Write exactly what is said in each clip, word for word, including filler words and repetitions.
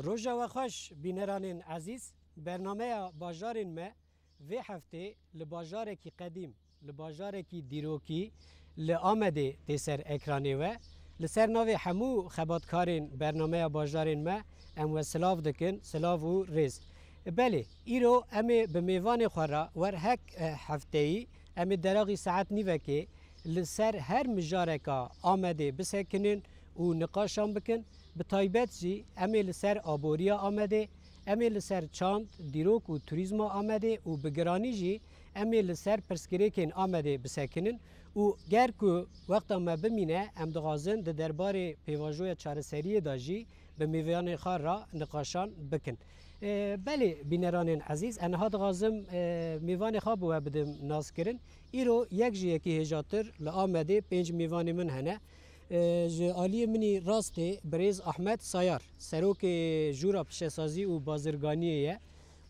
Roja we xweş, bîneranên ezîz. Bernameya Bajarên Me vê heftê li bajarekî qedîm, li bajarekî dîrokî li Amedê tê ser ekranê we. Li ser navê hemû xebatkarên bernameya Bajarên Me em we silav dikin, silav û rêz. Belê, îro em ê bi mêvanê xwe re wer hek, eh, hefteyî em ê deraxî saet nîvekê li ser her mijareka Amedê bisekinin û niqaşan bikin. Bi taybet jî em ê li ser aboriya Amedê, em ê li ser çand, dîrok û turîzma Amedê û bi giranî jî em ê li ser pirsgirêkên Amedê bisekinin û ger ku wexta me bimîne, em dixwazin di derbarê pêvajoya çareseriyê de jî bi mêvanê xwe re niqaşan bikin. E, belê, bîneranên ezîz, ez niha dixwazim, e, mêvanê xwe bi we bidim naskirin. Îro yek ji yekî hêjatir li Amedê pênc mêvanê min hene. E, ji aliyê min î rastê birêz Ahmet Sayar, serokê Jûra Pişesazî û Bazirganiyê ye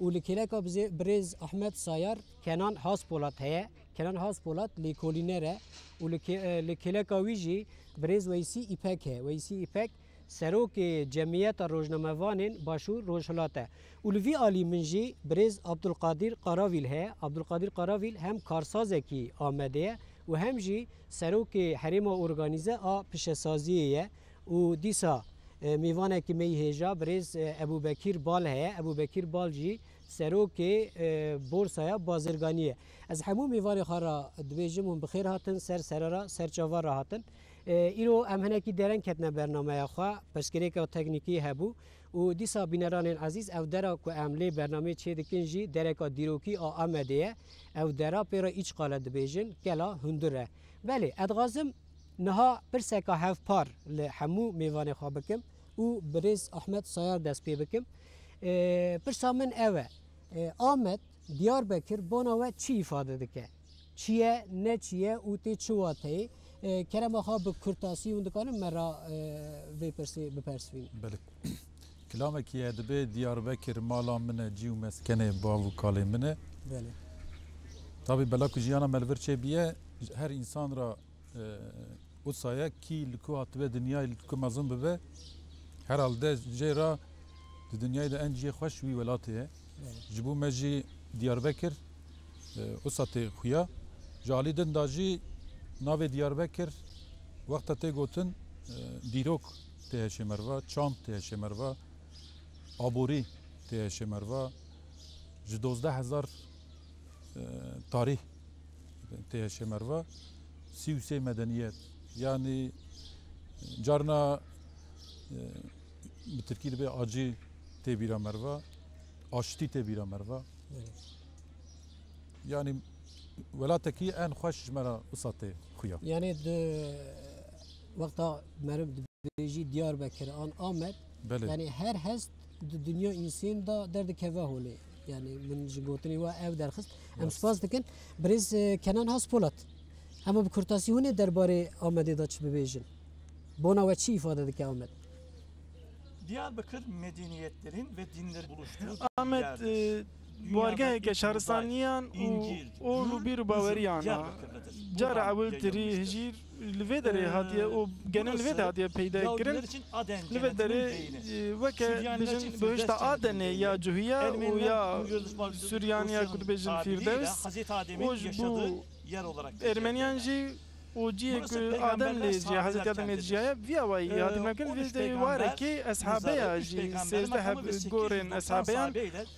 û li kêleka bizê-, birêz Ahmet Sayar Kenan Haspolat heye. Kenan Haspolat lêkolîner e û li kê-, e, li kêleka wî jî birêz Weysî Îpek heye. Weysî Îpek serokê Cemiyeta Rojnamevanên Başûr Rojhilat e. Û li vî alî min jî birêz Abdulqadir Qaravîl heye. Abdulqadir Qaravîl hem karsazekî Amedê ye û hem jî serokê Herêma Organîze a Pişesaziyê ye. Û dîsa, e, mêvanekî me yî hêja birêz, e, Ebûbekîr Bal heye. Ebûbekîr Bal jî serokê, e, Borsaya Bazirganî ye. Ez hemû mêvanê xwe re dibêjim hûn bi xêr hatin, ser serara, ser çava re hatin. E, îro em hinekî dereng ketine bernameya xwe, pirsgirêka teknîkî hebû û dîsa bîneranên ezîz ev dera ku em lê bernameyê çêdikin jî dereka dîrokî a Amedê ye. Ev dera pê re Îçqale dibêjin, kela hundir e. Belê, ez dixwazim niha pirseka hevpar li hemû mêvanê xwe bikim û birêz Ahmet Sayar dest pê bikim. E, pirsa min ev e. E, Amed, Diyarbekir bona we çi îfade dike? Çi ye, ne çi ye û tê çi wateyê? E, kerema xwe bi kurtasî hûn dikarin me re, e, vê pirsê bipersivînin? Belê. Kilamekî ye, dibê Diyarbekir mala min e, cî û meskenê bav û kalê min e. Belê. Tabî bela ku jiyana me li vir çêbiye, her însan re, e, wisa ye, kî li ku hatibe dinyayê, li ku mezin bibe, herhalde jê re di dinyayê de en cihê xweş wî welatê ye. Belê. Ji bo me jî Diyarbekir, e, wisa tê xuya. Ji alî din de jî navê Diyarbekir wexta tê gotin, e, dîrok tê heşê me re ve, çand tê heşê me re ve, aborî tê heşê me re ve, ji dozdeh hezar, e, tarîh tê heşê me re ve, sî û sê medeniyet. Yanî carna, e, bi tirkî dibê acî tê bîra me re ve, aştî tê bîra me re ve. Evet. Yanî welatekî en xweş ji me re wisa tê xuya. Yanî di wexta meriv dibêjî Diyarbekir an Amed, Belê. Yanî her hest di dinya însên de derdikeve holê. Yanî min ji gotinê we ev derxist. Em Rast. Spas dikin. Birêz, e, Kenan Haspolat. Hema bi kurtasî hûn ê derbarê Amedê de çi bibêjin? Bona we çi îfade dike Amed? Diyarbakır medeniyetlerin ve dinlerin buluştuğu bir Amed, yerdir. E, Dünyada wargeheke ilk şaristaniyan û uzay, ol û bîr û baweriyan a. Diyarbakır'dadır. Cara ewiltirî hijîr li vê derê hatiye û genim li vê de hatiye peyda kirin. Li vê derê, e, weke bijin bihişta Adenê ya Cuhiya û ya Suryaniya ku dibêjin Fîrdews û ji bo Ermeniyan jî û cihê ku Adem lê jî, Hezretî Adem lê jî, ya vî awayî hatî me kirin, vê derê warekê eshabeya jî sêzdeh heb gorên eshabeyan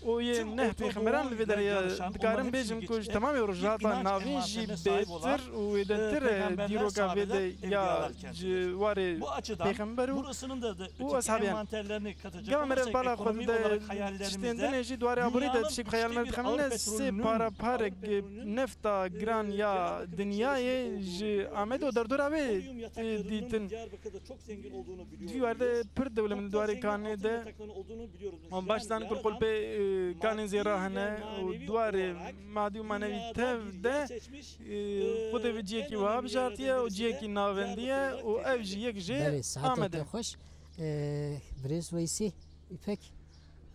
û yê neh pêxemberan li vê derê ye. Dikarim bêjim ku ji temamê Rojhilata Navîn jî bêtir û wêdetir e dîroka vê de ya ji warê pêxember û, û eshabiyan. Gava me re bala xwe dide tiştên din e jî di warê aborî de tiştek bi xeyal me dixemîne, sê para parek nefta giran ya dinyayê ji Amed û derdora wê tê dîtin. Di vî warê de pir dewlemend di warê kanê de Wan baş zanin ku li qolpê, e, kanên zêra hene û di warê madî û manevî tev de, e, xwedê bi cihekî wiha bijartiye û cihekî navendî ye û ev jî yek jê Belê, saeta Amed e. Te xweş. E, birêz Weysî Îpek.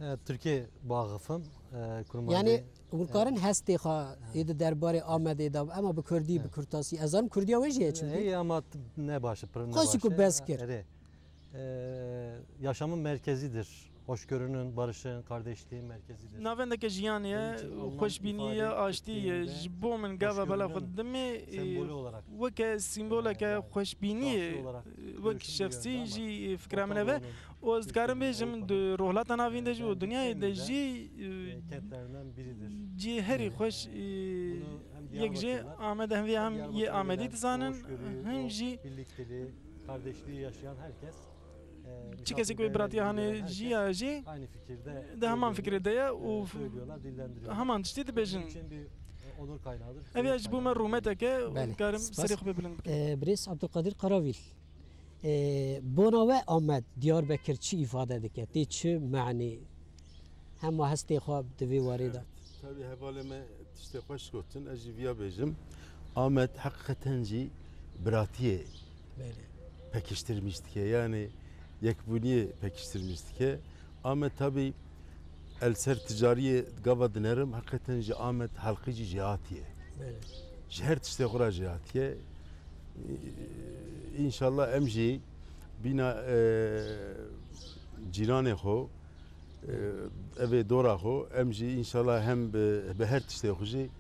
E, Tirkiyê baxifim, e, kurmancî. Yanî hûn karin hestê xwe ê di derbarê Amedê de, ema bi kurdî, bi kurtasî. Ez zanim kurdiya we jî ye çimkî. Ey, ama t-, ne baş e, pir ne baş e. Qasî ku bes kir. Erê. Ee, yaşamın merkezidir Hoşgörünün, barışın, kardeşliğin merkezidir. Navendeke jiyanê ye, xweşbînî ye, aştî ye. Ji bo min gava bela xwe dimê, e, weke sîmboleke xweşbîniyê, e, wek şexsî jî fikra min ev e. Û ez dikarim bêjim, di rohlata navîn de jî û dinyayê de jî, e, cî herî xweş, e, yek jê Amed, hem vê hem yê Amedî dizanin, hin jî kardeşliği yaşayan herkes, e, çi kesê ku wê biratiya hanê jiya jî aynı fikirde, di heman fikirê de ye û, e, söylüyorlar, dillendiriyorlar. Heman tiştê dibêjin. Bizim için bir, e, onur kaynağıdır. Ev ya ji bo me rûmeteke, belê, dikarim serê xwe pê bilind bikim. E, Birêz Abdulkadir Karavîl, e, bona we Amed, Diyarbekir çi îfade dike? Tê çi manî? Hema hestê xwe di vê warê de. Evet, tabii hevalê me tiştê xweş gotin, ez jî viya bêjim. Amed heqîqeten jî biratiyê, belê, pekiştirmiş dike, yani yekbûniyê pekiştirmiş dike. Amed tabii el ser ticariyê gava dinerim, heqîqeten jî Amed halqî jî jêhatî ye. Belê. Ji her tiştê xwe re jêhatî ye. Înşallah em jî bîna, e, cîranê xwe, e, evê dora xwe, em jî înşallah hem bi, bi her tiştê xwe jî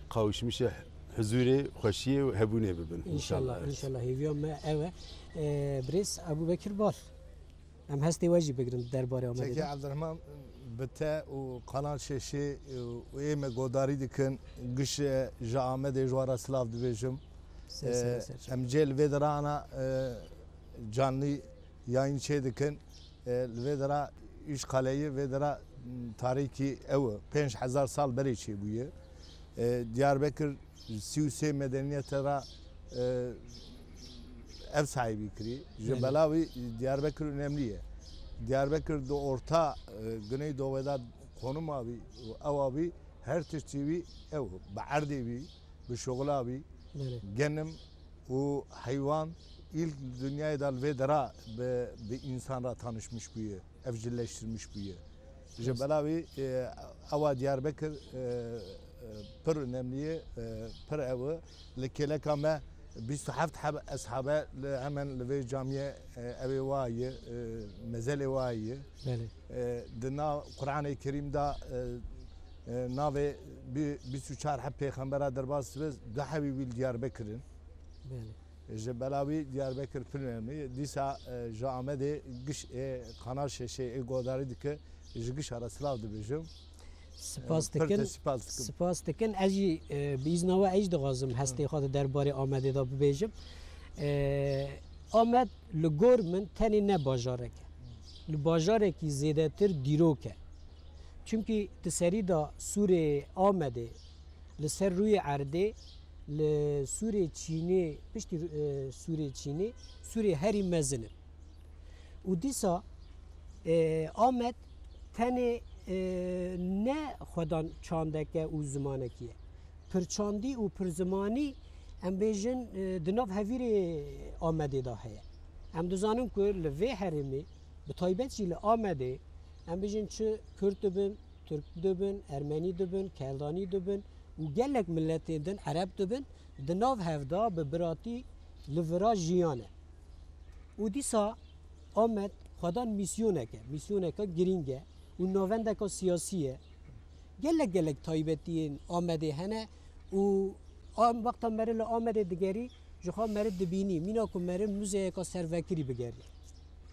qawişmişê huzûrê, xweşiyê û hebûnê bibin. Înşallah, înşallah, înşallah. Hêviya me ew e. E, Birêz Ebûbekir Bal, em hestê we jî bigirin derbarê Amedê de. Çekê Evdirehman, bi te û Kanal Şeşê û ê me godarî dikin, giş, e, ji Amedê ji we re silav dibêjim. Ser, ser, e, ser, ser. Em cê li vê derana, e, canlî yayın çê dikin. E, li vê dera Üç Kaleyi, vê dera, m, tarîkî ew e, pênc hezar sal berê çêbûye. E, Diyarbekir sî û sê medeniyete ra, e, ev sahibî kirî. Ji, belê, bela wî Diyarbekir önemli ye. Diyarbekir di orta, e, güneydoğuda konuma wî û ewa wî her tiştî wî ew, bi erdê wî, bi şoxula wî, belê, genim û heywan ilk dinyayê de li vê dera bi, bi însan re tanışmış bûye, evcilleştirmiş bûye. Ji, rast, bela wî, e, ewa Diyarbekir, e, e, pir önemli ye, e, pir ew e. Li kêleka me bîst û heft heb eshabe li hemen li vê camiyê, e, ew ê wa ye, e, mezelê wa ye. Belê. E, di nav Quranê Kerîm de, e, e, navê bî-, bîst û çar heb pêxembera derbas dibe, du hebî wî li Diyarbekir in. Belê. Ji bela wî Diyarbekir pir önemli. Dîsa, e, ji Amedê giş ê Kanal Şeşê ê godarî dike, ji gişa re silav dibêjim. Spas, e, pir dikin, te spas dikim. Spas dikin. Ez jî, e, bi îzna we ez jî dixwazim hestê xwe di derbarê Amedê de bibêjim. E, Amed li gor min tenê ne bajarek e. Li bajarekî zêdetir dîrok e. Çimkî di serî de sûrê Amedê, li ser rûyê erdê, li sûrê Çînê, piştî, e, sûrê Çînê, sûrê herî mezin in. Û dîsa, e, Amed tenê, e, ne xwedan çandeke û zimanekî ye. Pirçandî û pirzimanî, em bêjin, e, di nav hevîrê Amedê de heye. Em dizanin ku li vê herêmê, bi taybet jî li Amedê, em bêjin çi Kurd dibin, Tirk dibin, Ermenî dibin, Keldanî dibin û gelek miletên din, Ereb dibin, di nav hev de bi biratî li vira jiyane. Û dîsa Amed xwedan mîsyonek e, mîsyoneka girîng e û navendeka siyasî ye. Gelek gelek taybetiyên Amedê hene û a-, wexta meriv li Amedê digerî, jixwe meriv dibînî, mîna ku meriv muzeyeka servekirî bigerî.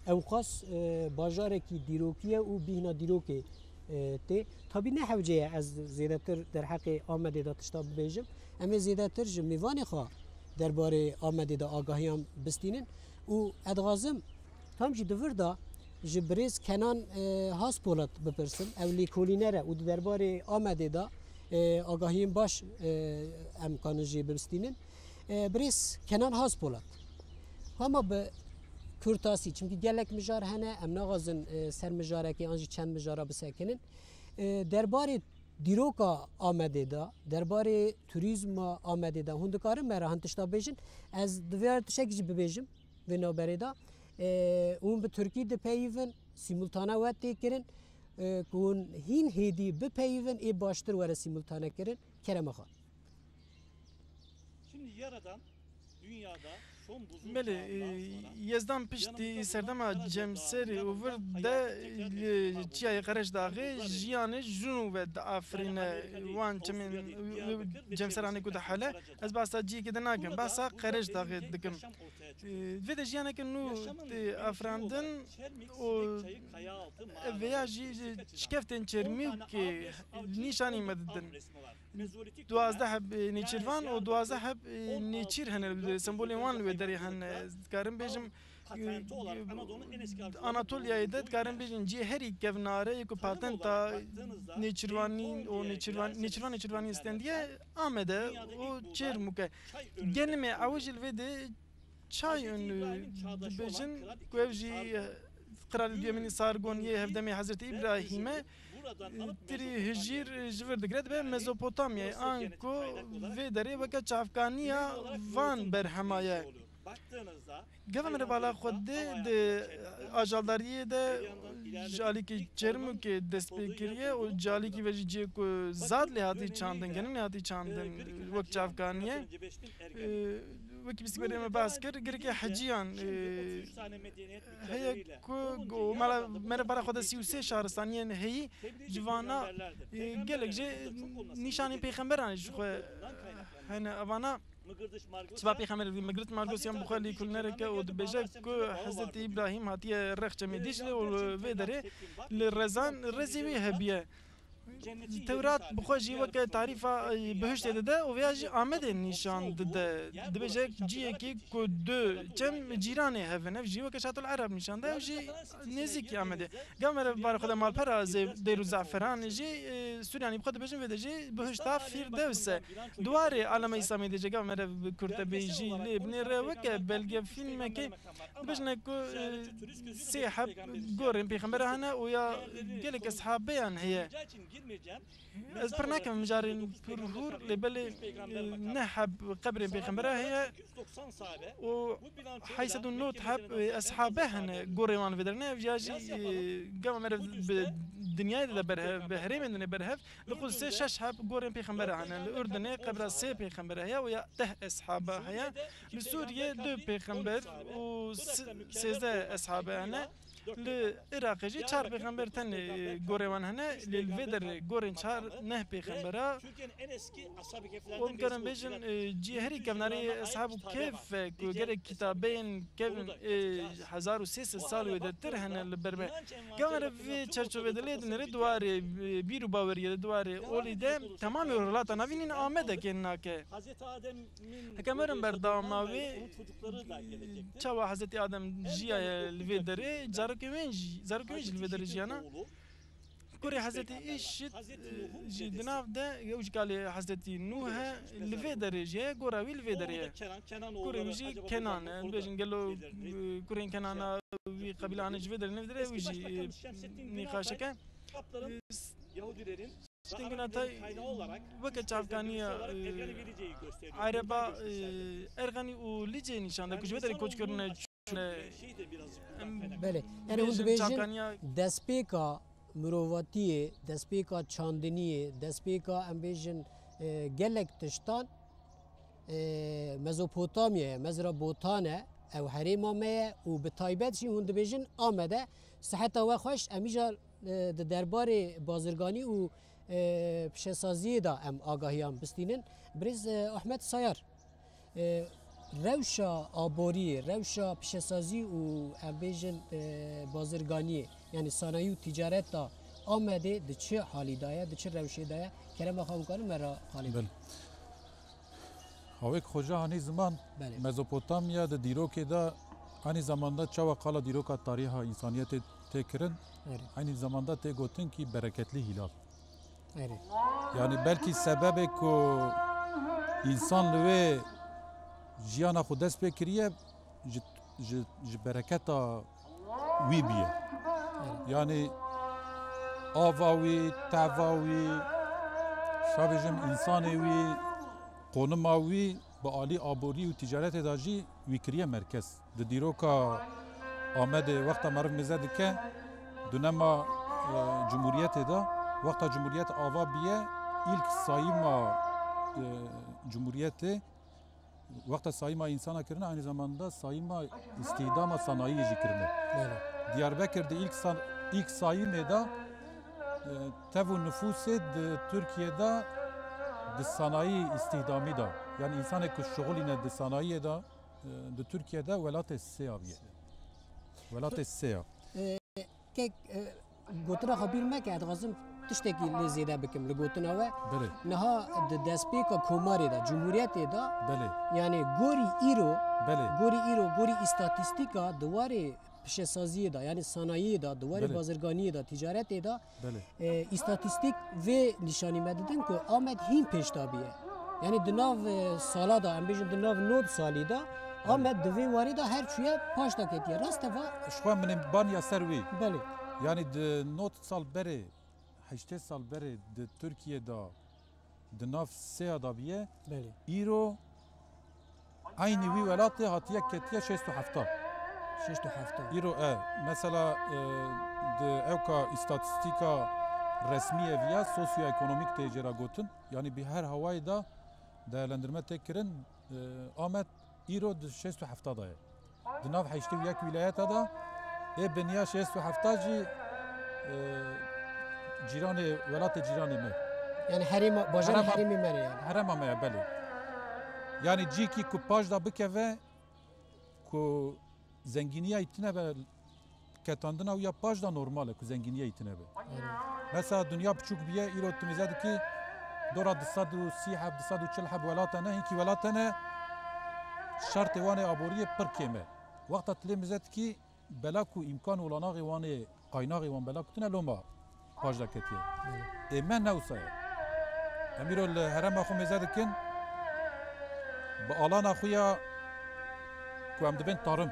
Ewqas, e, bajarekî dîrokî ye û bîhna dîrokê, e, tê. Tabî ne hewce ye ez zêdetir derheqê Amedê de tişta bibêjim. Em ê zêdetir ji mêvanê xwe derbarê Amedê de agahiyan bistînin û ez dixwazim tam jî di vir de ji birêz Kenan, e, Haspolat bipirsim. Ew lêkolîner e û di derbarê Amedê de, e, agahiyên baş, e, em kanin jê bibistînin. E, birêz Kenan Haspolat. Hema bi kurtasî, çimkî gelek mijar hene, em naxwazin, e, ser mijarekê an jî çend mijara bisekinin. E, derbarê dîroka Amedê de, derbarê turîzma Amedê de, hûn dikarin me re hin tişta bêjin? Ez di vê re tiştekî jî bibêjim, vê navberê de. E, hûn bi tirkî dipeyivin, sîmultane we tê kirin, e, ku hûn hîn hêdî bipeyivin, ê baştir were sîmultane kirin. Kerema xwe. Şimdi yaradan Belê, e, Yezdan piştî serdema Cemserê û vir de li Çiyayê Qereçdaxê jiyanê ji nû ve diafirîne wan çemên, e, cemseranê ku dihele. Ez behsa ciyekê de nakim, behsa Qereçdaxê dikim. E, vê de jiyaneke nû tê afirandin û ev vêya jî ji şikeftên Çermûkê nîşanî me didin. Duwazdeh heb, e, nêçîrvan û duwazdeh heb, e, nêçîr hene, li sembolên wan li wê derê hene. Ez dikarim bêjim, e, Anatolyayê de dikarim bêjin cihê herî kevnare yê ku patenta nêçîrvanî û nêçîrvan, nêçîrvan nêçîrvanî stendiye Amede û Çêrmûk e. Gelê me ew jî li vê de Çay û dibêjin ku ev jî, e, qiralê duyemîn Sargon yê hevdemê Hezretî Îbrahîm e, tirî hijîr, e, ji vir digire dibe Mezopotamyayê, anku vê derê weke çavkaniya van berhema ye. Gava me re bala xwe dê di ajaldariyê de ji alîkî Çermûkê dest pê kiriye û ji alîkî ve jî cihê ku zad lê hatî çandin, genim lê hatî çandin wek çavkaniye. E, wekî pîsîkberê me behs kir, girêkê heciyan, e, heye ku go-, mala, me re bara xwe de sî û sê şaristaniyên heyî, ji vana, e, gelek jê nîşanên pêxemberan ji xwe hene. Evana çiva pêxember dibî, Migrit Margosyan bi xwe lêkolînerek e û dibêje ku Hezretî Îbrahîm hatiye Rexçemê Dîclê û li vê derê li rezan rezî wî hebiye. Tewrat bi xwe jî weke tarîfa, e, bihiştê dide û vêya jî Amedê nîşan dide. Dibêje ciyekî ku du çem cîranê hev in. Ev jî weke Şatul Ereb nîşan de, ev jî nêzîkî Amedê. Gava me re bi barê xwe de malpera zê-, dêr û zeferanê jî, e, Suryanî bi xwe dibêjin vê de jî bihişta Fîrdewse. Di warê alema Îslamê de jî gava me re bi kurte bê jî lê binêre weke belge fîlmekê. Dibêjine ku, e, sê heb gorên pêxembera hene û ya gelek eshabeyan heye. Ez pir nakim mijarên pir hûr, lê belê, e, neh heb qebrên pêxembera heye û heyşt sed û nod heb, e, eshabe hene gorê wan vê derê. Ev ya jî, e, gava me re bi dinyayê de berhev, bi herêmên din ê berhev. Li Qudsê şeş heb gorên pêxembera hene. Li Urdunê qebra sê pêxembera heye û ya deh eshabe heye. Li Sûriyê du pêxember û si-, sêzdeh eshabe hene. Li Iraqê jî çar pêxember tenê gorê wan hene. Lê li vê derê gorên çar neh pêxembera. Û em karin bêjin, e, cihê herî kevnarê Eshab û Kehf e ku gelek kitabeyên kevn, e, hezar û sê sed sal wê de tir hene li ber me. Gava re vê çerçovê de lê dinêre di warê, e, bîr û baweriyê de, di warê olî de temamê Rojhilata Navîn nîne Amedekê nake. Heke em werin berdewama wê, çawa Hezretî Adem jiyaye li vê derê, zarokên wê jî, zarokên wê jî li vê derê jiyana. Kurê Hezretî Îşit, e, jî di nav de, ew jî kalê Hezretî Nûh e, li vê derê jî ye, gora wî li vê derê ye. Kurê wî jî Kenan e. Em bêjin gelo, e, kurên Kenana wî qebîle hane ji vê derê, ne vê derê, wî jî, e, nîqaşeke. E, s-, Tiştên ku Natay weke çavkaniya, e, Ereba, e, Erxenî û Licê nîşan de ku ji vê derê koç kirine. Belê. Yani hûn dibêjin destpêka mirovatiyê, destpêka çandiniyê, destpêka em bêjin, e, gelek tiştan, e, Mezopotamyayê, Mezra Botan e, ew herêma me ye û bi taybet jî hûn dibêjin Amede. Siheta we xweş, em îcar, e, di derbarê bazirganî û, e, pişesaziyê de em agahiyan bistînin. Birêz, e, Ahmet Sayar. E, rewşa aboriyê, rewşa pişesazî û em bêjin, e, bazirganiyê, yanî sanayî û ticareta Amedê di çi halî de ye, di çi rewşê de ye? Kerema xwe hûn karin me re qalê bidin. Belê. Hawêk Xoca hanî ziman, Belê. Mezopotamya di dîrokê de, anî zamanda çawa qala dîroka tarîha însaniyetê tê kirin, Erê. Anî zamanda tê gotin kî bereketlî hîlal. Erê. Yanî belkî sebebê ku însan li wê jiyana xwe dest pê kiriye, ji, ji, ji bereketa wî bûye. Erê. Yanî ava wî, teva wî, şabêjim însanê wî, qonima wî bi alî aborî û ticaretê de jî wî kiriye merkez. Di dîroka Amedê wexta meriv mêze dike, dunema, e, cumhuriyetê de, wexta cumhuriyet ava biye, îlk sayîma, e, cumhuriyetê, Wexta sayîma însana kirine, aynı zamanda sayîma îstihdama sanayiyê jî kirine. Belê. Diyarbekir de ilk san-, ilk sayîmê de, e, tev û nifûsê di Tirkiyê de di sanayî îstihdamî de, yani insanê ku şixulîne di sanayiyê de, e, di Tirkiyê de welatê sê aviye. Welatê sê ya. Kek, e, gotina xwe bîr meke, ez dixwazim tiştekî lê zêde bikim li gotina we. Belê. Niha di destpêka komarê de, cumhuriyetê de, Belê. Yani gorî îro, Belê. gorî îro, gorî îstatîstîka di warê pişesaziyê de, yani sanayiyê de, di warê Belê. bazirganiyê de, ticaretê de, Belê. e, îstatîstîk vê nîşanî me didin ku Amed hîn pêş de bûye. Yani di nav, e, sala de, em bêjin di nav nod salî de, Amed di vê warê de her çûye paş de ketiye. Rast e va? Ji xwe min ê baniya ser wî. Belê. Yani di nod sal berê, heştê sal berê di Tirkiye de di nav sêya de bûye. Belê. Îro eynî wî welatê hatiye ketiye şêst û hefta. Şêst û hefta. Îro e, mesela, e, di ewka îstatîstîka resmî ye viya sosyoekonomîk tê jê re gotin. Yani bi her hawayê de değerlendirme tê kirin, e, Amed îro di şêst û hefta de ye. Di nav heştê û yek wîlayeta de, ê biniya şêst û hefta jî, e, cîranê, welatê cîranê me. Yani herêma, bajarê Herêma herêmê me re yani. Herêma me ye, belê. Yani cîkî ku paş de bikeve, ku zengîniya î tine be, ketandina wî ya paş de normal e ku zengîniya î tine be. Mesela dinya piçûk bûye, îro tu mêze dikî dora du sed û sî heb, du sed û çil heb welat hene, hinkî welat hene, şertê wan ê aboriyê pir kêm e. Wexta tu lê mêze dikî bela ku îmkan û olanaxê wan ê, qaynaxê wan bela ku tune loma paş de ketiye. Ê me ne wisa ye. Em îro li herêma xwe mêze dikin, bi alana xwe ya ku em dibên tarim.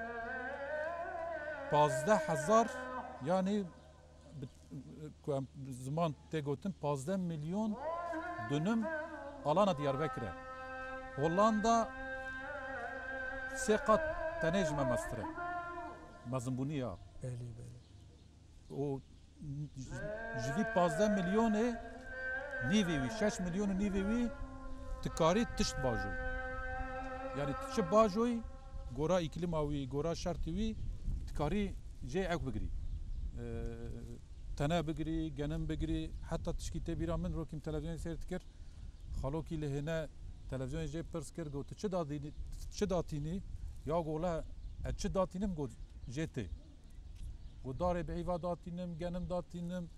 Pazdeh hezar, yani bi, ku em ziman tê gotin, pazdeh milyon dönüm alana Diyarbekir e. Hollanda sê qat tenê ji me mestir e. Mezinbûniya. Belê, belê. O ji vî pazdeh milyonê nîvê wî, şeş milyon û nîvê wî tu karî tişt bajoy. Yani tu çi bajoy, gora îklîma wî, gora şertê wî, tu karî jê ewk bigirî. Ee, tene bigirî, genim bigirî, heta tişkî tê bîra min, rokîm televîzyonê seyr dikir. Xalokî li hêne televîzyonê jê pirs kir, got, "Tu çi dadînî, çi datînî?" Ya gole, "Ez çi datînim?" Got, "Jê tê." Got, "Darê bi hîva datînim, genim datînim,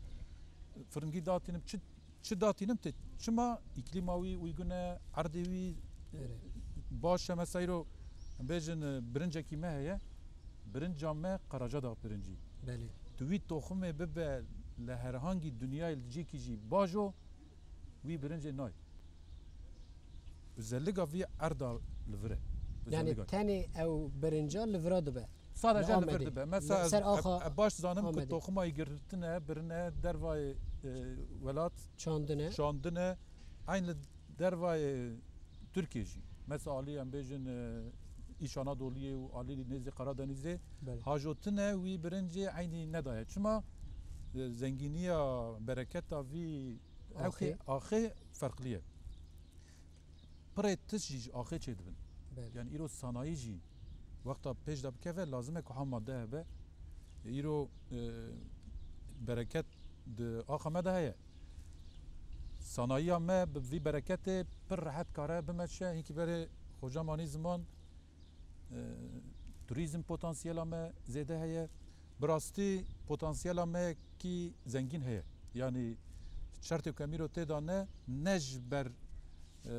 firingî datînim, çi, çi datînim tê?" Çima? Îklîma wî uygun e, erdê wî, e, Erê. baş e. Mesela îro, em bêjin, e, birincekî me heye, birinca me Qaracadag pirincî. Belê. Tu wî toxumê bibe li herhangî dinyayê li cîkî jî bajo, wî birincê nayê. Özelliga vî erda li vir e. Yani Özelliga. Tenê ew birinca li vira dibe. Sadece Li li vir Amedê. dibe. Mesela Li ez, ser ez, axa ez baş zanim ku Amedê. toxuma yî girtine, birine dervayê, e, welat Çandine. çandine. Eyn li dervayê Tirkiyê jî. Mesela alî em bêjin, e, Îş Anadoliyê û alî nêzî Karadenizê. Belê. Hajotine wî birincê eynî nedaye. Çima? E, zengîniya, bereketa vî Axê. ewkê, axê ferqlî ye. Pirê tişt jî ji axê çêdibin. Belê. Yani îro sanayî jî wexta pêş de bikeve, lazim e ku ham madde hebe. Îro, e, bereket di axa me de heye. Sanayiya me bi vî bereketê pir rehet kare bimeşe. Hinkî berê xocam anî ziman, e, turîzm potansiyela me zêde heye. Bi rastî potansiyela me kî zengîn heye. Yanî şertê ku em îro tê de ne, ne ji ber, e,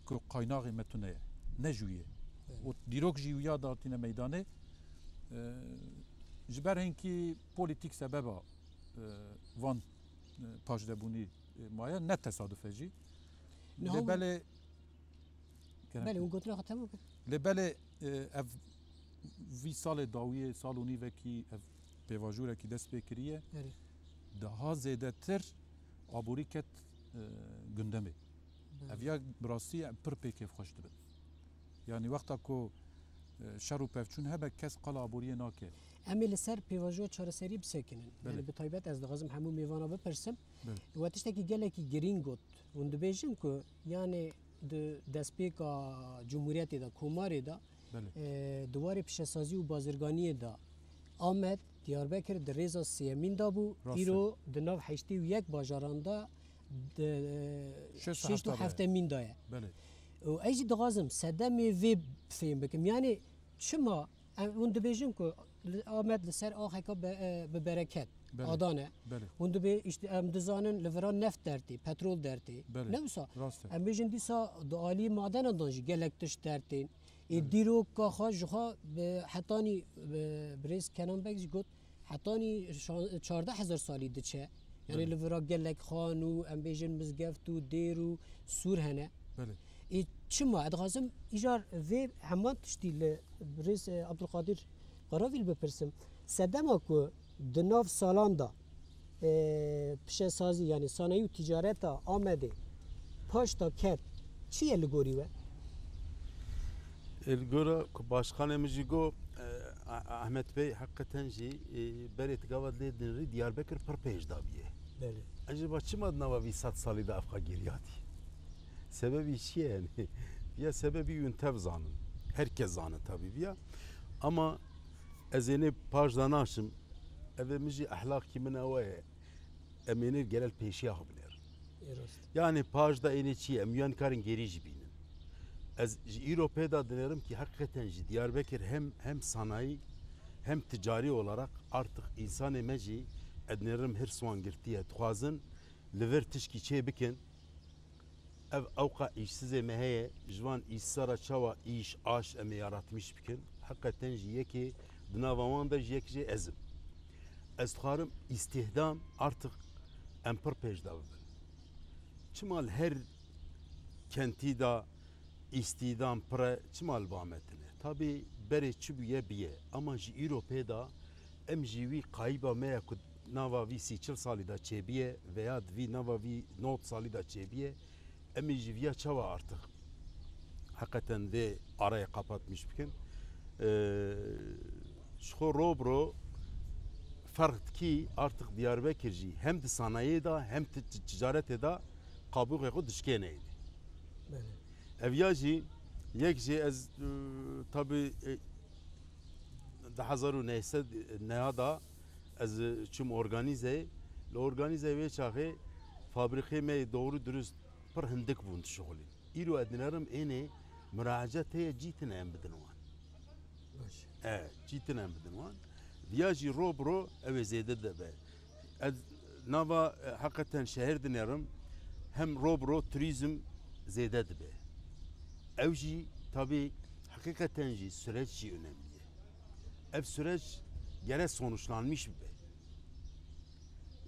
ku qaynaxê me tune ye, ne ji wî ye. Evet. Û dîrok jî wiya datîne meydanê. E, ji ber hinkî polîtîk sebeba, e, van, e, paşdebûnî, e, maye, ne tesaduf e jî. Niha Lê hûn belê Kerem Belê, kir. hûn gotina xwe temam kir. Lê belê, e, ev vî salê dawiyê, sal û nîvekî ev pêvajorekî dest pê kiriye. Erê. Daha zêdetir aborî ket, e, gundemê. Belê. Ev ya bi rastî em pir pê kêfxweş dibin. Yanî wexta ku, e, şer û pevçûn hebe, kes qala aboriyê nake. Em ê li ser pêvajoya çareserî bisekinin. Belê. Yani bi taybet ez dixwazim hemû mêvana bipirsim. Belê. We tiştekî gelekî girîng got. Hûn dibêjin ku yani di destpêka Cumhuriyetê de, Komarê de, Belê. e, di warê pişesazî û bazirganiyê de Amed, Diyarbekir di rêza sêyemîn de bû. Rast e. Îro di nav heştê û yek bajaran de di, e, Şêst û şêst û heftemîn de ye. Belê. Û ez jî dixwazim sedemê vê fêm bikim. Yani çima em, hûn dibêjin ku li Amed li ser axeka be-, e, bi bereket Belê. adan e. Belê. Hûn dibê, işte, em dizanin li vira neft dertê, petrol dertê. Belê. Ne wisa? Rast e. Em bêjin dîsa di alî madenan dan jî gelek tişt dertên. Ê Belê. dîroka xwe ji xwe bi hetanî, bi, birêz Kenan Beg jî got, hetanî şa-, çardeh hezar salî diçe. Yani Belê. li vira gelek xan û em bêjin mizgeft û dêr û sûr hene. Belê. Ê çima? Ez dixwazim îcar vê heman tiştî li birêz, e, Abdulkadir Karavîl bipirsim. Sedema ku di nav salan de, e, pişesazî, yani sanayî û ticareta Amedê paşta ket, çi ye li gorî we? Ê, li gora ku başkanê min jî got, e, A-, Ahmet Bey heqeten jî, e, berê ti gava lê dinirî Diyarbekir pir pêş dabiye. Belê. Ecêba çima di nava vî sed salî de ev qagiriyatî? Sebebî çi ye yani? Ya sebebî hûn tev zanin. Herkes zanin tabii viya. Ama ez ênê paş da naçim. Ev ê min jî ehlaqkî min ew e. Em ênê gerel pêşiya xwe binêrin. Ê rast. Yani paş da ênê çi ye? Em yan karin gêrî jî bînin. Ez ji îro pê da dinêrim ki heqîqeten jî Diyarbekir hem, hem sanayi hem ticari olarak artık insanê me jî edinêrim hirs wan girtiye. Dixwazin li vir tişkî çê bikin. Ev ewqa îşsizê me heye, ji van îşsiza re çawa îş, aş em ê yaratmîş bikin? Heqeten jî yekê di nava wan de jî yek jê ez im. Ez dixwarim îstihdam artık em pir pêş de bibin. Çima li her kentî de îstihdam pir e, çima li ba me tune? Tabî berê çi bûye biye, ama ji îro pê de em jî wî qayîba me ye ku nava vî sî çil salî de çêbiye veya di vî nava vî nod salî de çêbiye, em ê ji viya çawa artık heqeten vê arayê qapatmîş bikin? Ee, ji xwe ro bi ro ferq dikî artık Diyarbekir jî hem di sanayê de hem ti-, ti-, ticaretê de qabûxê xwe dişkêne êdî. Belê. Ev ya jî yek jê ez, e, tabî, e, di hezar û neh sed neha da ez çûm organîzeyê. Li organîzeyê wê çaxê fabrîqê me yê doğru dürüst pir hindik bûn dişuxulîn. Îro ez dinerim ênê muraecet heye cî tine em bidin wan. Baş. E, cî tine em bidin wan. Viya jî ro bi ro ew ê zêde dibe. Ez nava, e, heqeten şehir dinerim hem ro bi ro turîzm zêde dibe. Ew jî tabî heqîqeten jî süreç jî önemli ye. Ev süreç gere sonuçlanmış bibe.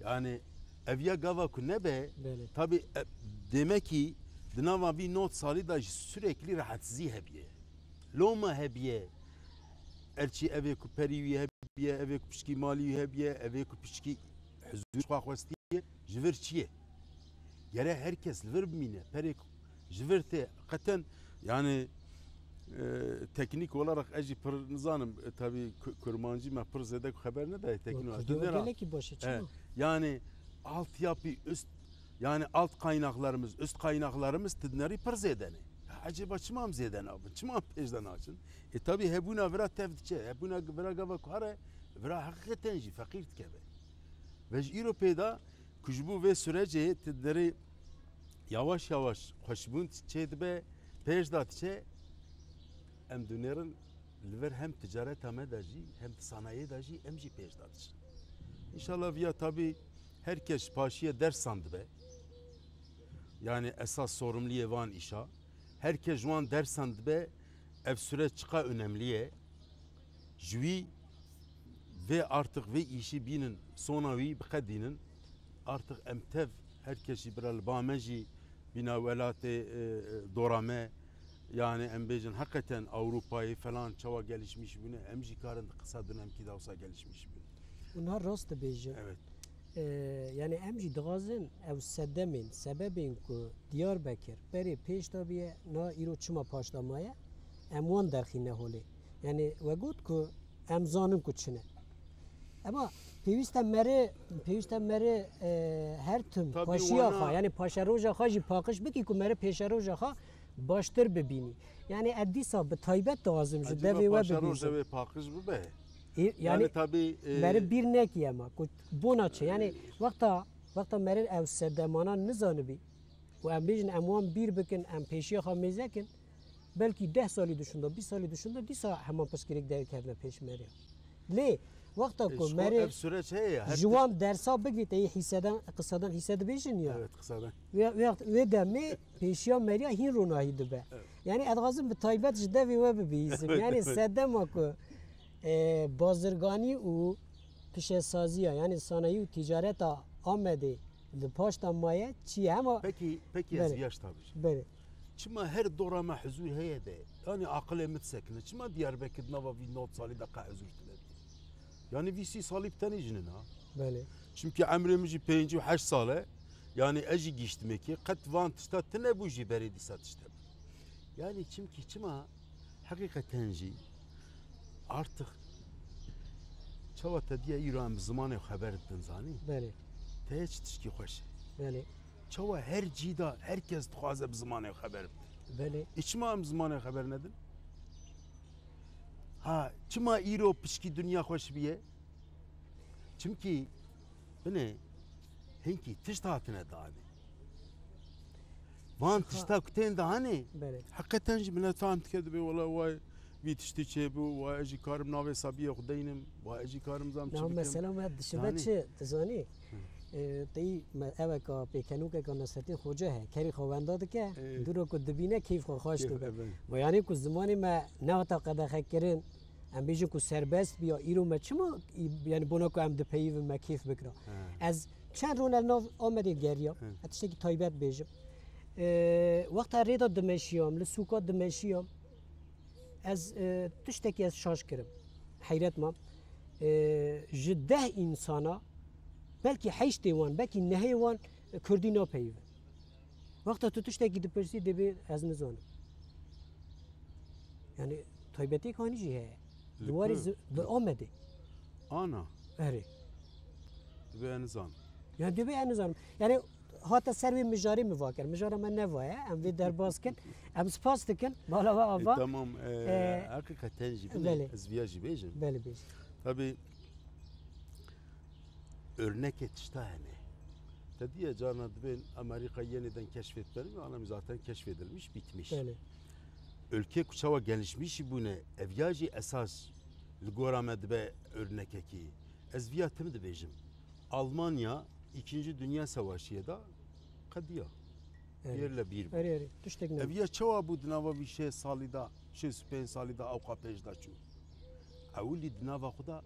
Yani ev ya gava ku nebe, Belê. tabî, e, demek ki di nava vî nod salî de jî sürekli rahatsizî hebiye. Loma hebiye. Erçî evê ku perî wî hebiye, evê ku pişkî malî wî hebiye, evê ku pişkî huzûr xwe xwestiye, ji vir çi ye? Gere her kes li vir bimîne, perê ku ji vir tê qeten, yani, e, teknîk olarak ez jî pir nizanim, e, tabî ku-, kurmancî me pir zêde ku xeber nedaye teknîk olarak. Kurdî Dinêra, gelekî baş e, e, çima? Yani altyapı üst, yani alt kaynaklarımız, üst kaynaklarımız ti dinerî pir zêde ne. Ya ecêba çima em zêde nabin? Çima em pêş de naçin? E, tabî hebûna vira tev diçe. Hebûna vira gava ku here, vira heqîqeten jî feqîr dikeve. Ve ji îro pê de ku ji bo vê sürecê ti dinerî yavaş yavaş xweşbûn çê dibe, pêş de diçe, em dinêrin li vir hem ticareta me de jî, hem di sanayê de jî em jî pêş de diçin. Înşallah viya tabî her kes ji paşiyê dersan dibe. Yani esas sorumliyê van îşa. Her kes ji wan dersan dibe, ev süreç çiqa önemli ye. Ji wî vê artık vê îşî bînin, sona wî biqedînin. Artık em tev her kes jî bira li ba me jî bîna welatê, e, e, dora me, yani em bêjin heqeten Ewropayê falan çawa gelişmiş bûne, em jî karin di qisa dönemkî de wisa gelişmiş bûn. Û niha rast dibêje. Evet. E, yani em jî dixwazin ew sedemên, sebebên ku Diyarbekir berê pêş de biye, niha îro çima paş de maye, em wan derxîne holê. Yani we got ku em zanin ku çi ne. Ema pêwîst e merê, pêwîst e merê, e, her tim Tabii paşiya wana xwe, yani paşeroja xwe jî paqij bikî ku merê pêşeroja xwe baştir bibînî. Yani ez dîsa bi taybet dixwazim ji devê we bibînim. Paşeroja wê paqij bibe. E, yani, yani tabii, e, meriv bîr nekiye ma ku bona çi. Yani, e, wexta, wexta meriv ew sedemanan nizanibî û em bêjin em wan bîr bikin, em pêşiya xwe mêze kin, belkî deh salî duşunda, bîst salî duşunda dîsa heman pirsgirêk derkevne pêş meriya. Lê wexta ku meriv ji wan dersa bigirî, te yê hîseden, qisadan hîse dibêjin ya. Evet, qisadan. Wê, wê, wê demê pêşiya meriya hîn ronahî dibe. Evet. Yani ez dixwazim bi taybet ji devê we bibihîzim. Yani sedema ku, e, bazirganî û pişesaziya, yani sanayî û ticareta Amedê li paşta maye çi ye? Hema... Pekî, pekî ez viya ji te bijim. Belê. Çima her dora me huzûr heye de, yani aqilê min disekine, çima Diyarbekir di nava vî nod salî de qe huzûr tine bî? Yani vî sî salî bi tenê jinin ha. Belê. Çimkî emrê min jî pêncî û heşt sal e, yani ez jî gihiştime kê, qet van tişta tine bû jî berê dîsa tişte bû. Yani çimkî çima heqîqeten jî artık çawa te diye îro em bi zimanê xwe xeber didin zanî? Belê. Te çi tişkî xweş e? Belê. Çawa her cî de her kes dixwaze bi zimanê xwe xeber bide? Belê. Ê çima em zimanê xwe xeber nedin? Ha, çima îro pişkî dinya xweş biye? Çimkî binê hinkî tişt hatine danê. Van tişta ku tên danê, belê, heqeten jî milet fam dike, dibê wela way vî tiştî çêbû, way ez jî karim navê sabiyê xwe deynim, way ez jî karim zam çi bikim. Mesela me dişibe çi, tu zanî? Hı. E, teyî me eweka pêkenokeka Nasrettin Xoce he, kerî xwe wenda dike, e, dûro ku dibîne keyf xwe xweş dibe. Evet. Ve yani ku zimanê me nehata qedexekirin, em bêjin ku serbest biya, îro me çima, yani bona ku em dipeyivin me keyf bikira. He. Ez çend rûne li nav Amedê geriya, he, ez tiştekî taybet bêjim. E, wexta rê de dimeşiyam, li sûka dimeşiyam, ez, e, tiştekî ez şaş kirim. Heyret mam. E, ji deh însana belkî heştê wan, belkî nehê wan, e, kurdî napeyivin. Wexta tu tiştekî dipirsî, dibê ez nizanim. Yani taybetiyek hanî jî heye. Li ku? Di warê zi-, bi Amedê. Ana. Erê. Dibê ez nizanim. Yani dibê ez nizanim. Yani hate ser wê mijarê min va kir. Mijara me ne va ye. Em vê derbas kin. Em spas dikin. Bala we ava. E, tamam. E, e, heqîqeten jî binê, belê, ez viya jî bêjim. Belê, bêjî. Tabii, örnekê tişta hene. Te diye carna dibên Amerîka yeniden keşfetmeli mi? Anam zaten keşfedilmiş, bitmiş. Belê. Ülke ku çawa gelişmiş bûne, ev ya jî esas li gora me dibe örnekekî. Ez viya tim dibêjim. Almanya İkinci Dünya Savaşı'yê de qediya. Erê. Yê li bîr bû. Erê, erê. Tiştek ne. Ev ya çawa bû di nava vî şêst salî de, şêst û pênc salî de ewqa pêş de çû? Ewilî di nava xwe de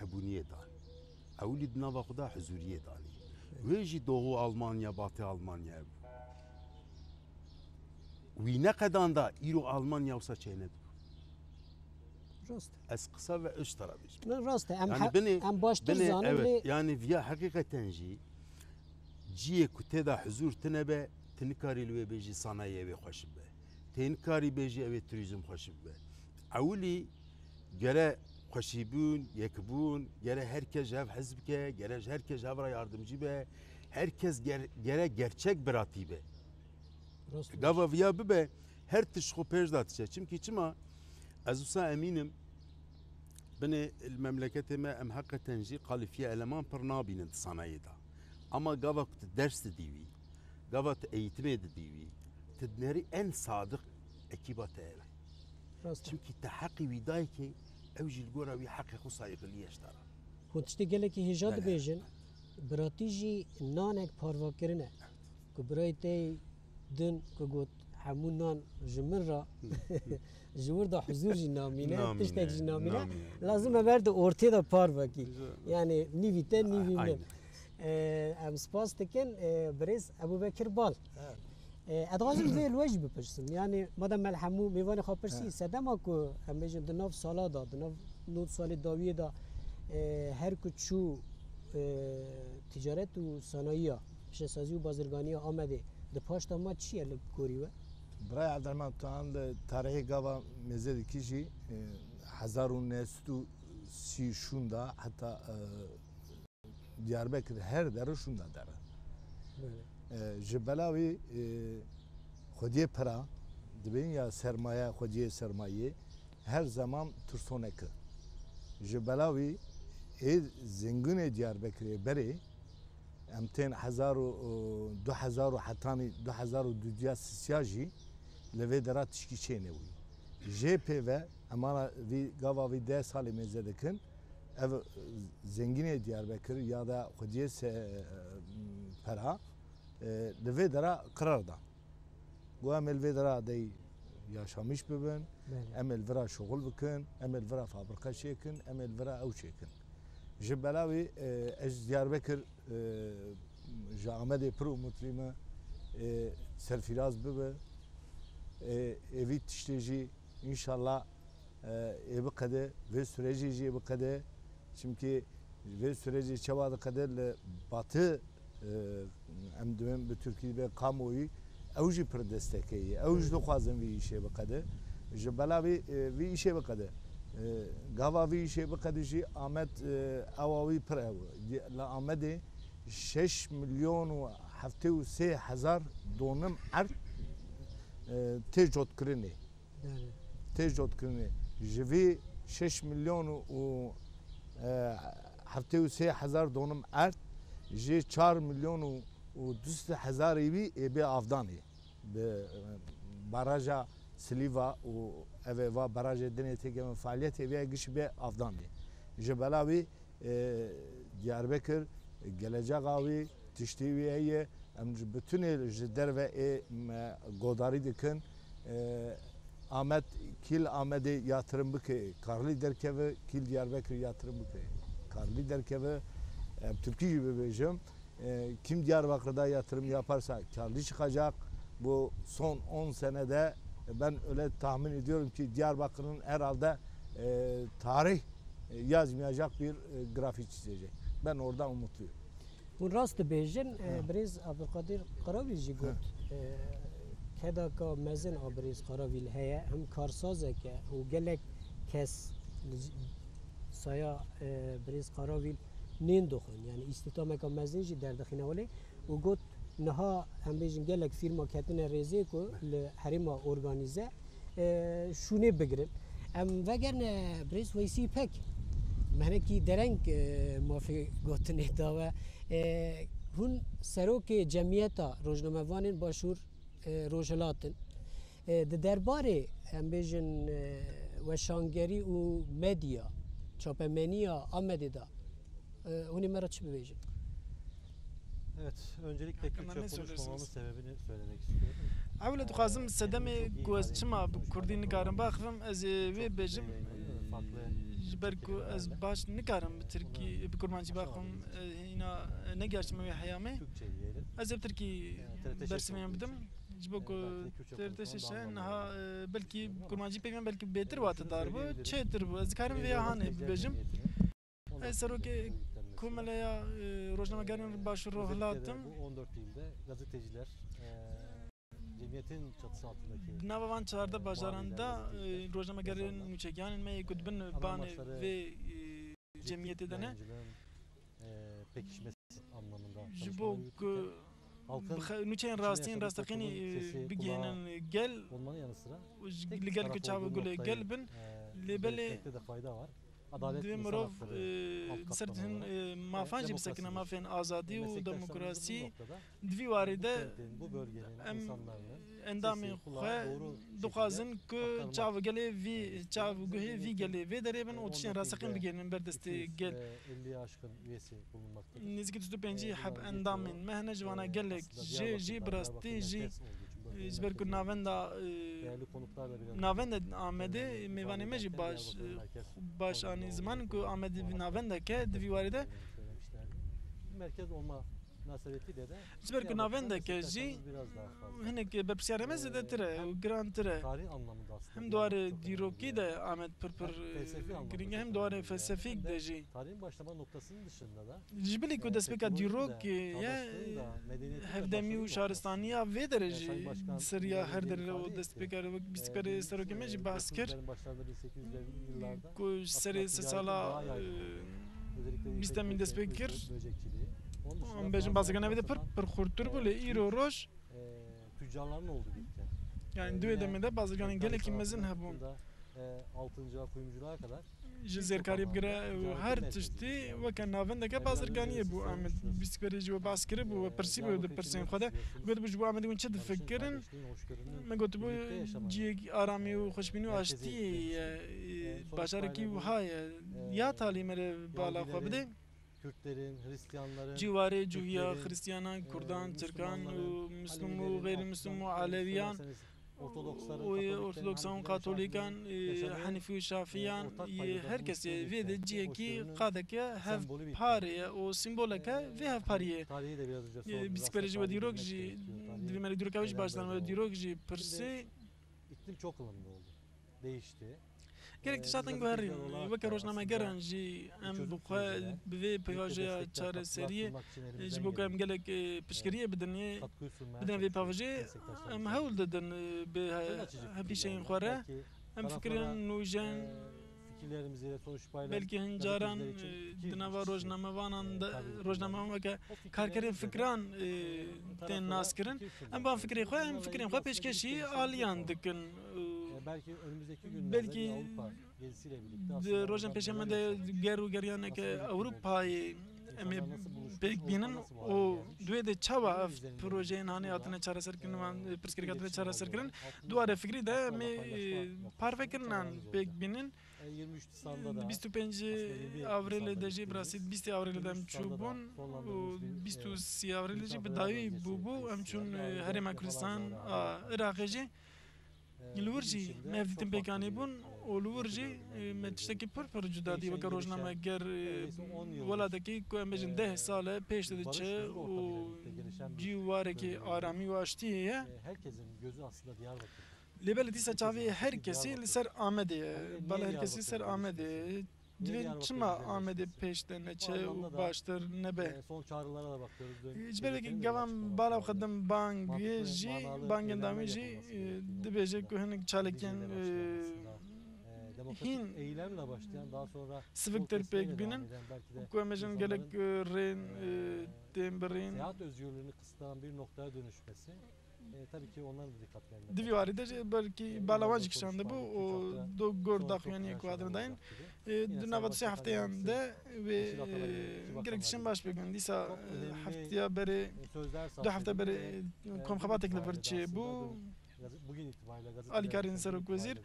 hebûniyê dan. Ewilî di nava xwe de huzûriyê danî. Wê jî Doğu Almanya, Batı Almanya hebû. Wî neqedanda îro Almanya wisa çênedibû. Rast. Ez qisa ve üst tara bêjim. Ne, rast e. Em, yani he-, binê, em baştir binê, zanin evet, lê yani viya heqîqeten jî ciyê ku tê de huzûr tine be, tu nikarî li wê bêjî sanayiyê wê xweş bibe. Tê nikarî bêjî ew ê turizm xweş bibe. Ewilî gere xweşîbûn, yekbûn, gere her kes ji hev hez bike, gere ji her kes ji hev re yardimcî be, her kes ger-, gere gerçek biratî be. Rast. Gava viya bibe, her tişt xwe pêş de diçe. Çimkî çima? Ez wisa emîn im, binê li memleketê me em heqeten jî kalifiye eleman pir nabînin di sanayê de. Ama gava ku tu ders didî wî, gava tu eğitimê didî wî, tu dinerî en sadiq ekîba te hene. Rast e. Çimkî te heqî wî dayikê, ew jî li gora wî heqê xwe sayxilî ye ji te re. Hûn tiştê gelekî hêja, belê, dibêjin, biratî jî nanek parvekirin e. Ku birayê te din ku got, "Hemû nan ji min re, ji wir de huzûr jî namîne, namîne, tiştek jî namîne." Namîne. Lazim e ber di ortê de parvekî. Güzel. Yani nîvî te, nîvî min. Aynen. Ee, em spas dikin, ee, birêz Ebûbekir Bal. Evet. Ee, ez dixwazim vê li we jî bipirsim. Yani madem me li hemû mêvanê xwe pirsî, evet, sedema ku em bêjin di nav sala de, di nav nod salê dawiyê de, ee, her ku çû, ee, ticaret û sanayiya, pişesazî û bazirganiya Amedê di paşta ma çi ye li gorî we? Birayê Evderman, tu an li tarîhê gava mêze dikî jî, ee, hezar û neh sed û sî şûnda heta, ee, Diyarbekir her dere şûnda dere. Belê. E, ji bela wî, e, Xwediyê pira, dibên ya sermaye, xwediyê sermayê her zeman tirsonek e. Ji bela wî ê zengûnê Diyarbekirê berê, em tên hezar û, du hezar û hetanî du hezar û duduya sisiya jî li vê dera tişkî çêne wî. Jê pê ve, em ana vî gava vî deh salê mêze dikin, ev zengînê Diyarbekir ya da xwediyê se-, pera, e, li vê dera qerar dan. Got, em ê li vê dera dey yaşamîş bibin, Belê. em ê li vira şuxul bikin, em ê li vira fabrika çêkin, em ê li vira ew çêkin. Ji bela wî, e, ez ji Diyarbekir, e, ji Amedê pir umutlî me, e, serfîraz bibe. E, êvî tiştê jî înşallah, e, ê biqede, vê sürecê jî ê biqede. Çimkî vê sürecê çawa diqede li batı, e, em dibên bi Tirkî dibe kamuoyu, ew jî pir destekê ye. Ew jî dixwazin vî îşê biqede. Ji bela vî, e, vî îşê biqede. E, gava vî îşê biqede jî Amed, e, ewa wî pir ew. Di-, li Amedê şeş milyon û heftê û sê hezar donim erd, e, tê cotkirinê. Belê. Tê cotkirinê. Ji vî şeş milyon û, e, heftê û sê hezar donim erd, jê çar milyon û, û du sed hezarê wî ê bê avdanê. Bi, e, baraja Silîva û ev ê va barajê dinê têkevin faaliyetê vê giş bê avdanê. Ji bela wî, e, Diyarbekir gelecexa wî, tiştê wî heye. Em ji bitinê ji derve ê me godarî dikin. E, Amed, kîl Amedê yatırım bike, karlî derkeve, kîl Diyarbekir yatırım bike, karlî derkeve. Em Tirkî jî bibêjim. E, kim Diyarbakır'da yatırım yaparsa karlı çıkacak. Bu son on senede ben öyle tahmin ediyorum ki Diyarbakır'ın herhalde, e, tarih, e, yazmayacak bir, e, grafik çizecek. Ben oradan umutluyum. Hûn rast dibêjin, e, Ha. Birêz Abdulkadir Karavîl jî got, Ha. e, kedaka mezin a Birêz Karavîl heye, hem karsazek e û gelek kes li saya, e, Birêz Karavîl nên dixwin, yani îstîhdameka mezin jî derdixîne holê û got, niha em bêjin gelek fîrma ketine rêzê ku li herêma organîze, e, şûnê bigirin. Em vegerine Birêz Weysî Pek, me hinekî dereng, e, mafê gotinê da we. E, hûn serokê Cemiyeta Rojnamevanên Başûr, e, Rojhilat in. E, di derbarê, em bêjin, e, weşangerî û medya, çapemeniya Amedê de, e, hûn ê me re çi bibêjin? Evet, öncelikle Hakkında Kürtçe ne konuşmamamın söylersiniz? sebebini söylemek istiyorum. Ewle dixwazim sedemê ku ez çima bi kurdî nikarim baxivim, ez ê wê bêjim, ji ber ku ez baş nikarim bi tirkî, bi kurmancî baxivim, e, hîna, e, negihaştime wê heyamê. Ez ê bi tirkî bersimê bidim. Ji bo ku T R T şeş e niha, e, belkî kurmancî peyvên belkî bêtir watedar bû, çêtir bû. Ez dikarim vê hanê bibêjim. Ez serokê Komeleya, e, Rojnamegerên Başûr Rojhilat im. Di nava van çardeh bajaran de, e, rojnamegerên nûçegiyan in me yê ku di bin banê vê, e, cemiyetê de ne. Ji bo ku nûçeyên rastîn, rasteqînî, e, bigihînin gel, û ji, li gel ku çav û gulê gel bin, lê belê divê mirov, e, li ser hin, e, mafan jî bisekine, mafên azadî û demokrasî. Di vî warî de em endamên xwe dixwazin ku çav û gelê vî, çav û guhê vî gelê vê derê bin û tiştên rasteqîn bigihînin ber destê gel. Nêzîkî du sed û pêncî heb endamên me hene, ji vana gelek jê jî bi rastî jî, e, ji ber ku navenda, e, navenda Amedê mêvanê me jî baş, e, baş anî ziman ku Amedê vî navendek e di vî warî de. Ji ber ku navendek e jî hinek berpirsiyarê me zêdetir e û girantir e. Hem di warê dîrokî de Amed pir pir girîng e, hem di warê felsefîk de jî. Ji bilî ku destpêka dîrokê ye, hevdemî û şaristaniya vê derê jî di ser ya her derê re û destpêka re wek bîstpêkerê serokê me jî behs kir ku ji serê sê sala, e, bîstemî destpê kir. Em bêjin bazeke navê de pir, pir xurttir bû, lê îro roj, e, tüccarların oldu gitti. Yani di wê demê de bazirganên gelekî mezin hebûn. Ji zêrkariyê bigire û her tiştî weke navendeke bazirganiyê bû. Em bîst berê jî we behs kiribû, we pirsîbû di pirsên xwe de. Gotibû ji bo Amedê hûn çi difikirin? Me gotibû cihek aramî û xweşbînî û aştiyê ye. Bajarekî wiha ye. Ya talî me re bala xwe bide. Cîwarê cûhiya Xristiyanan, Kurdan, Tirkan û Mislûm û Xêrmislûm û Elewiyan û yê Ortodoksan û Katolîkan, Henîfî û Şafiyan, yê her kesê vê de cihekî qadeke hevparê ye û sîmboleke vê hevpariyê. Bîstberê jî we dîrok jî, divê me dîroka wê jî baş dan, we dîrok jî pirsê. Gelek tişt hatin guherîn. Weke rojnamegeran jî em bi xwe bi vê pêvajoya çareseriyê, ji bo ku em gelek, e, piştgiriyê bidinê, bidin vê pêvajê, em hewl didin, e, bi he-, hevpîşeyên xwe re. Em fikirin nûjen, belkî hin caran, e, di nava rojnamevanan de, rojnamevan weke karkerên fikran, e, tên naskirin. Em van fikrê xwe, em fikrên xwe pêşkêşî aliyan dikin. Belkî di rojên pêşê me de ger û geriyaneke Ewropayê em ê pêk bînin û di wê de çawa ev projeyên hanê hatine çareserkirin, wan pirsgirêk hatine çareserkirin, di ware fikrî de em ê parvekirinan pêk bînin. Bîst û pêncî Avrêlê de jî, bi rastî bîstê Avrêlê de em çûbûn û bîst û sê Avrêlê jî bi dawî bûbû. Em çûn, e, Herêma Kurdistan a Iraqê jî. Li wir jî me ev dîtin pêk anîbûn û li wir jî, e, me tiştekî pir pir cuda dî weke rojnameger, e, welatekî ku em bêjin deh sal e pêş de diçe û cî û warekî aramî û aştiyê ye. Lê belê dîsa çavê her kesî li ser Amedê ye. Belê her kesî li ser Amedê ye. Divê çima Amedê pêş de neçe û baştir nebe? Ji ber vekî gevan bala xwe din bangê jî, bangên dawî jî, e, dibêje ku hinek çalakiyên, e, hîn siviktir pêk bînin û ku em bêjin gelek, e, rên, e, tên birîn. Di vî warî de jî belkî bala wan jî kişandibû û du gor daxuyaniyê ku hatine dayîn, e, di nava du sê hefteyan de wê, e, gelek tiştên baş bikin. Dîsa, e, heftiya berê, du hefte berê, e, komxebatek li vir çêbû. Alîkarên serokwezîr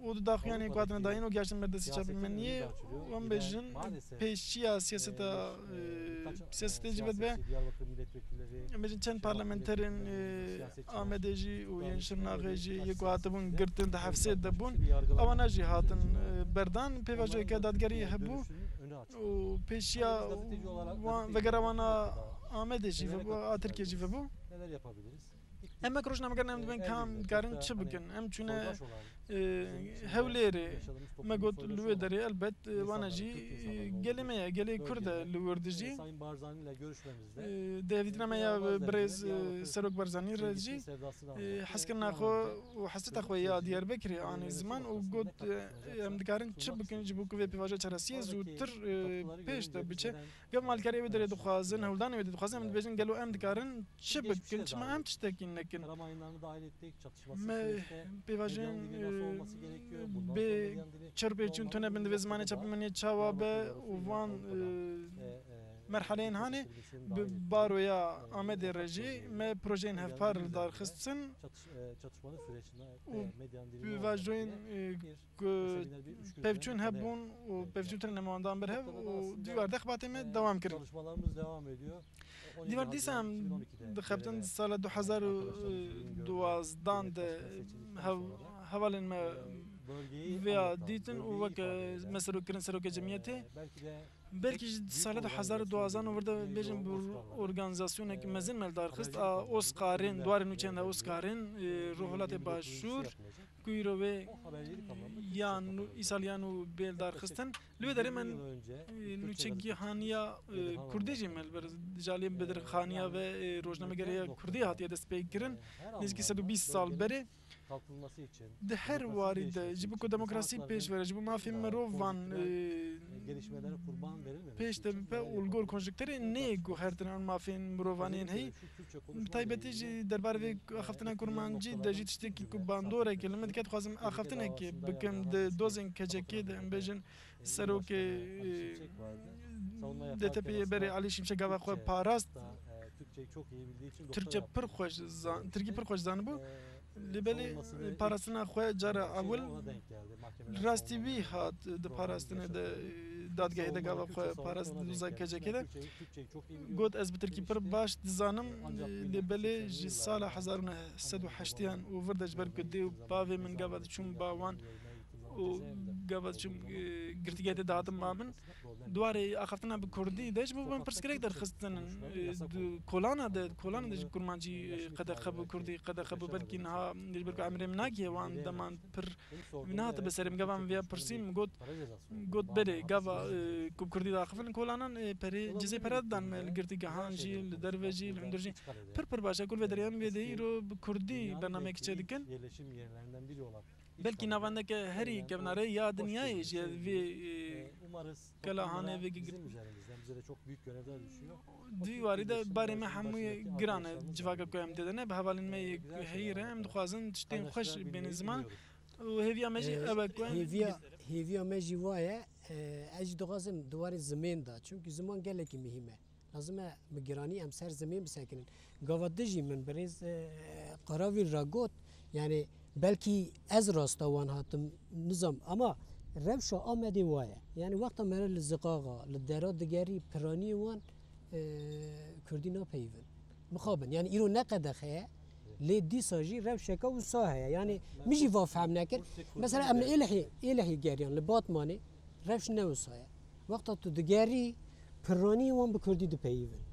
û di daxuyanê ku hatine dayîn û gihaştin ber destê çapemeniyê û em bêjin pêşiya siyaseta, e, siyasetê jî vedibe. Em bêjin çend parlamenterên, e, Amedê jî û yên Şirnaxê jî yê ku hatibûn girtin di hefsê de bûn. Ewana jî hatin, e, berdan. Pêvajoyeke dadgerî hebû û pêşiya wan, vegera wana Amedê jî vebû, a Tirkiyê jî vebû. Em wek rojnamegeran em dibên ka em dikarin çi bikin? Em çûne, e, Hewlêrê. Me got li wê derê elbet, e, wana jî, e, gelê me ye, gelê Kurd e li wir dijî. E, di hevdîtina me ya birêz, e, Serok Barzanî re jî, e, hezkirina xwe û hesreta xwe ya Diyarbekirê anî ziman û got, e, em dikarin çi bikin ji bo ku vê pêvajoya çaresiyê zûtir, e, pêş de biçe. Gava alîkarê wê derê dixwazin, hewldanê wê derê dixwazin, em dibêjin gelo em dikarin çi bikin, çima em tiştekî nekin? Me pêvajoyên, e, bê çerpêçûn tune bin, divê zimanê çapemeniyê çawa be û van, e, merheleyên hanê bi baroya Amedê re jî me projeyên hevpar li dar xistin û pêvajoyên, e, ku pevçûn hebûn û pevçûn tune nemewandan ber hev û di war de xebatê me dewam kirin. Di war dîsa em dixebtin di sala du hezar û duwazdan de hev-, hevalên me vêya dîtin û weke me serok kirin serokê cemiyetê. Belkî ji sala du hezar û duwazdan û vir de bêjin bi organîzasyonek mezin me li dar xist, a Oskarên, di warê nûçeyan de Oskarên, e, Rojhilatê Başûr, ku îro wê ya nû-, îsal ya nû bê li dar xistin. Li wê derê me, e, nûçegihaniya, e, Kurdî jî me li ber, ji aliyê bedirxaniya ve, e, rojnamegerê ya Kurdî hatiye destpêkirin. Nêzîkî sed û bîst sal berê. Di her warî de ji bo ku demokrasî pêş were, ji bo mafên mirovan, e, pêş de bibe û li gor konjekturê neyê guhertin ew mafên mirovan yên heyî. Bi taybetî jî derbarê vê axaftina kurmancî de jî tiştekî ku bandorek li min dike, dixwazim axaftinekê bikim di dozên K C K'ê de, em bêjin serokê, e, D T P'ê berê Alî Şimşek gava xwe parast. Tirkçe pir xweş zan-, Tirkî pir xweş zanibû. Lê belê parastina xwe cara ewil rastî wî hat di parastinê de, dadgehê de gava xwe parast di doza K C K'ê de. Got, ez bi tirkî pir baş dizanim, lê belê ji sala hezar û neh sed û heştiyan û vir de ji ber ku dê û bavê min gava diçûn ba wan û gava diçûn, e, girtîgehê de dihatim ba min. Di warê axaftina bi kurdî de ji bo min pirsgirêk derxistin, e, di kolana de, kolana de ji kurmancî, e, qedexe bû, kurdî qedexe bû, belkî niha ji ber ku emrê min nagihe wan deman pir nehatibe serê min, gava min vêya pirsî, min got, got belê, gava, e, ku bi kurdî diaxifin kolanan, e, perê, cizê pere didan me li girtîgehan jî, li derve jî, li hundir jî. Pir pir baş e, ku li vê derê em vê de îro bi kurdî bernameyekî çêdikin. Belkî navendeke herî kevnare ya dinyayê jî ye vê, e, kela hanê vê gigirtin. Di wî warî de barê me hemû yê giran e, civaka ku em tê de ne, bi hevalên me yê heyî re em dixwazin tiştên xweş bêne ziman û hêviya me jî ew e ku em hêviya, hêviya me jî wa ye, e, ez jî dixwazim di warê zimên de, çimkî ziman gelekî muhîm e. Lazim e bi giranî em ser zimên bisekinin. Gava dijî min birêz, e, Karavîl re got, yani belkî ez rasta wan hatim nizam, ama rewşa Amedê waye. Yani wexta mere li Ziqaxa, li dera digerî piraniyê wan, e, Kurdî napeyivin. Mixabin. Yani îro ne qedexe ye, lê dîsa jî rewşeke wisa heye. Yani min jî va fehm nekir. Mesela em li Êlihê, Êlihê geriyan, li Batmanê, rewş ne wisa ye. Wexta tu digerî, piranî wan bi kurdî dipeyivin.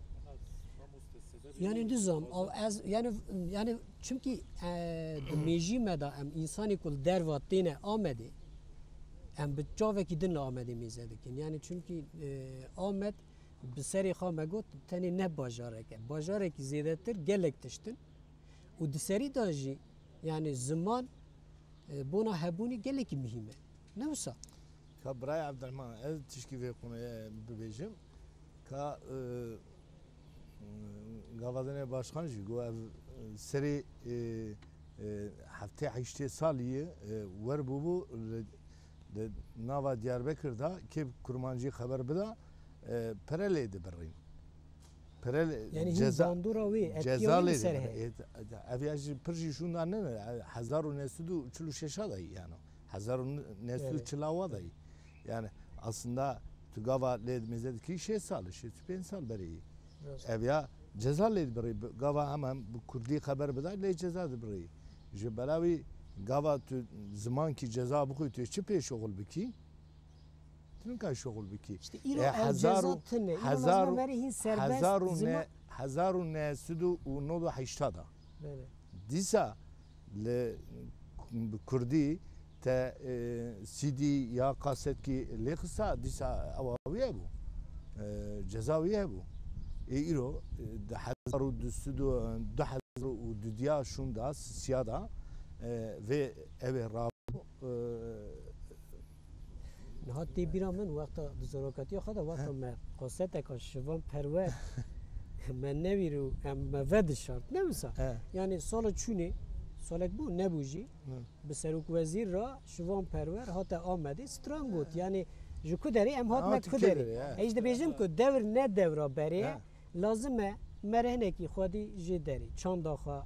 Yani nizam, ev ez, yani, yani çimkî, e, di mêjî me de em însanê ku li derva têne Amedê, em bi çavekî din li Amedê mêze dikin. Yani çimkî, e, Amed bi serê xwe me got, tenê ne bajarek e. Bajarekî zêdetir gelek tişt in. Û di serî de jî, yani ziman, e, bona hebûnê gelekî muhîm e. Ne wisa? Ka birayê Evdirehman, ez tişkî vê qoneyê bibêjim. Ka, e, Gavadinê Başkan jî got ev, e, serê, e, e, heftê heştê salî ye, e, wer bûbû li, li nava Diyarbekir de kê bi kurmancî xeber bida, e, pere lê dibirîn. Pere lê, yani hîn ceza, bandora wê, etkiya ceza wê li lê ser dibirîn. Heye. E, ev ya jî pir jî şûnda ne, e, hezar û neh sed û çil û şeş de yani. Hezar û neh sed û çil û çar de. Yani aslında tu gava lê mêze dikî şêst sal, şêst û pênc sal berê yî. Rast. Ev ya ceza lê dibirî, gava hemen bi kurdî xeber bida, lê ceza dibirî. Ji bela wî gava tu zimankî ceza bixwî, tu çi pê şoxul bikî? Tu nika şoxul bikî. İşte îro E, ev hezar ceza û, tune, îro hezar û, lazim e berê hîn serbest hezar û neh, ziman. Hezar û neh sed û nod û heştê de. Belê. Dîsa li, bi kurdî te, e, C D ya kasetkî lê xista, dîsa ewa wî hebû. E, ceza wî hebû. Ê îro, e, di hezar û du sed û, du hezar û du diya şûnda, sisiya da, e, vê ew ê rabû, e, Niha tê bîra min wexta di zorokatiya xwe de wexta He. me kaseteka Şivan Perwer me newîr û em me vedişart. Ne wisa? He. Yani sala çûnê, salek bû, nebû jî. He. Bi serokwezîr re Şivan Perwer hate Amedê stran got. He. Yani ji ku derê em hatme Hat ku derê. Kê derê, he. Ez dibêjim ku dewr ne dewra berê ye. He. Lazim e me re hinekî xwedî jê derê. Çanda xwe,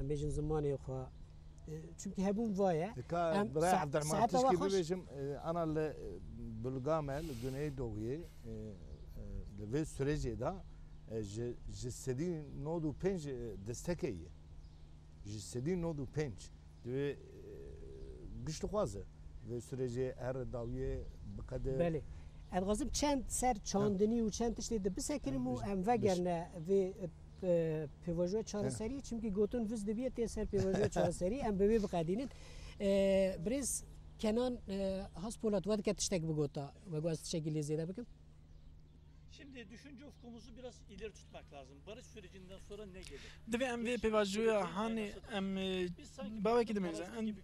em bêjin zimanê xwe, E, çimkî hebûn va ye. Ka Em birayê sa-, Evdirehman saeta tişkî wa xweş. Bibêjim, e, ana li, e, bulga me, li Guneyê Doğuyê, e, e, li vê sürecê de, e, ji, ji sedî nod û pênc, e, destekê ye. Ji sedî nod û pênc. Divê, e, giş dixwaze. Vê sürecê her dawiyê biqede. Belê. Ez dixwazim çend ser çandinî û çend tiştê de bisekinim û em vegerine vê, e, e, pêvajoya çareseriyê, çimkî gotin viz dibiye tê ser pêvajoya çareseriyê, em bi wê biqedînin. E, birêz Kenan, e, Haspolat, we dike tiştek bigota, we got ez tiştekî lê zêde bikim? Şimdi düşünce ufkumuzu biraz ileri tutmak lazım. Barış sürecinden sonra ne gelir? Divê em vê pêvajoya hanê em, e, bawekî dimêze. Em,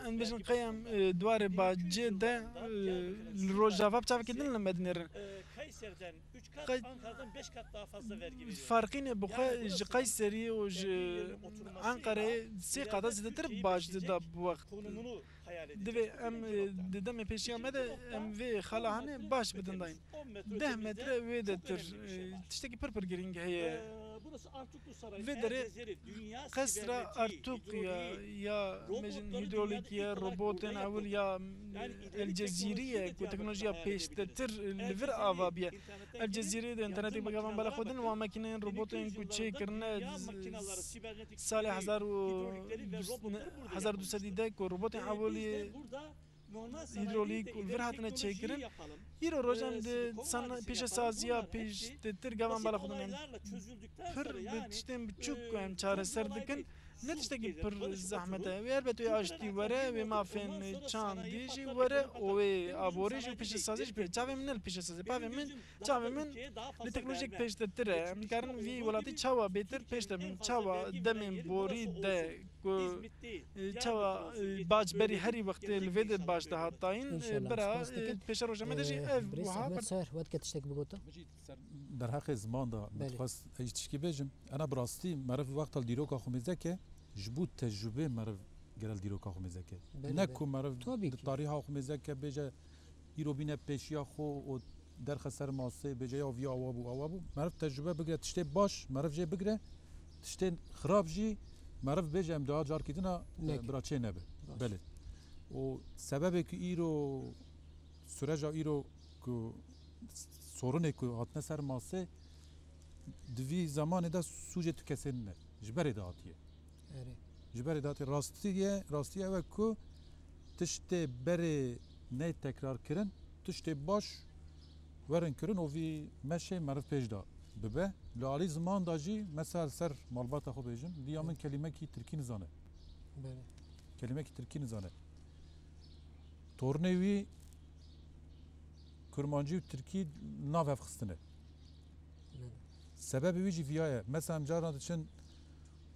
em bêjin qey em, e, di warê bacê de, e, li Rojava bi çavekî din li me dinêrin. Qey-, farqînê bi xwe ji Kayserî û ji Enqereyê sê qata zêdetir baş dida bi wext. Divê em, e, di demê pêşiya me de em vê xala hanê baş bidin dayîn. Deh metre wê de tir, e, tiştekî pir pir girîng heye. Vê derê qesra Artuk ya, ya mejin hîdrolîk ya, robotên ewil ya, El Cezîrî ye ku teknolojiya pêştetir li vir ava biye. El Cezîrî de înternetê bi gavan bela xwe din, wan makîneyên robotên ku çêkirine salê hezar û du sed, hezar û du sedî de ku robotên ewilî hîdrolîk û li vir hatine çêkirin. Îro roj em di san-, pêşesaziya pêştir gavan bala xwe dinin. Pir bi tiştên biçûk ku em çareser dikin, ne tiştekî pir zehmet e. Wê elbet wê aştî were, wê mafên çandî jî were û wê aborî jî û pêşesazî jî pê. Çavê min ne li pêşesazî, bavê min, çavê min li teknolojiyek pêştir e. Em dikarin vî welatî çawa bêtir pêş de bin, çawa demên borî de ku, e, çawa, e, baş berî herî wextê li vê de baş dihat dayîn, e, bira, e, pêşeroja me de jî ev wiha Ahmet Ser, we dike tiştek bigota? Derheqê ziman de min dixwest ez jî tişkî bêjim. Ena bi rastî meriv wexta li dîroka xwe mêze ke, ji bo tecrûbê meriv gere li dîroka xwe mêze ke. Ne ku meriv di tarîha xwe mêze ke bêje, îro bîne pêşiya xwe û derxe ser masê, bêje ya vî awa bû, awa bû. Meriv tecrûbe bigire, tiştê baş meriv jê bigire, tiştên xirab jî meriv bêje em daha carkî dina, e, bira çê nebe. Belê. Û sebebê ku îro, süreca îro ku sorunê ku hatine ser masê, di vî zemanê de sûcê tu kesê nine. Ji berê de hatiye. Erê. Ji berê de hatiye. Rastiye, rastiye ew e ku tiştê berê neyê tekrar kirin, tiştê baş werin kirin û vî meşê meriv pêş de bibe. Li alî ziman de jî, mesela li ser malbata xwe bêjim, diya min kelîmekî tirkî nizane. Belê. Kelîmekî tirkî nizane. Tornê wî kurmancî û tirkî nav hev xistine. Belê. Sebebê wî jî viya ye. Mesela em carna diçin,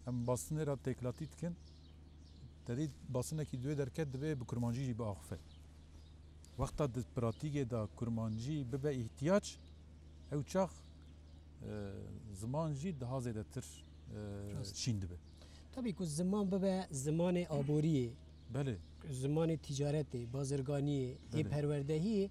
em basinê re têkilatî dikin. Te dî basinekî di wê derket, divê bi kurmancî jî biaxife. Wexta di pratîkê de kurmancî bibe îhtiyac, ew çax, e, ziman jî daha zêdetir, e, şîn dibe. Tabî ku ziman bibe zimanê aboriyê, belê, zimanê ticaretê, bazirganiyê, ê perwerdehiyê,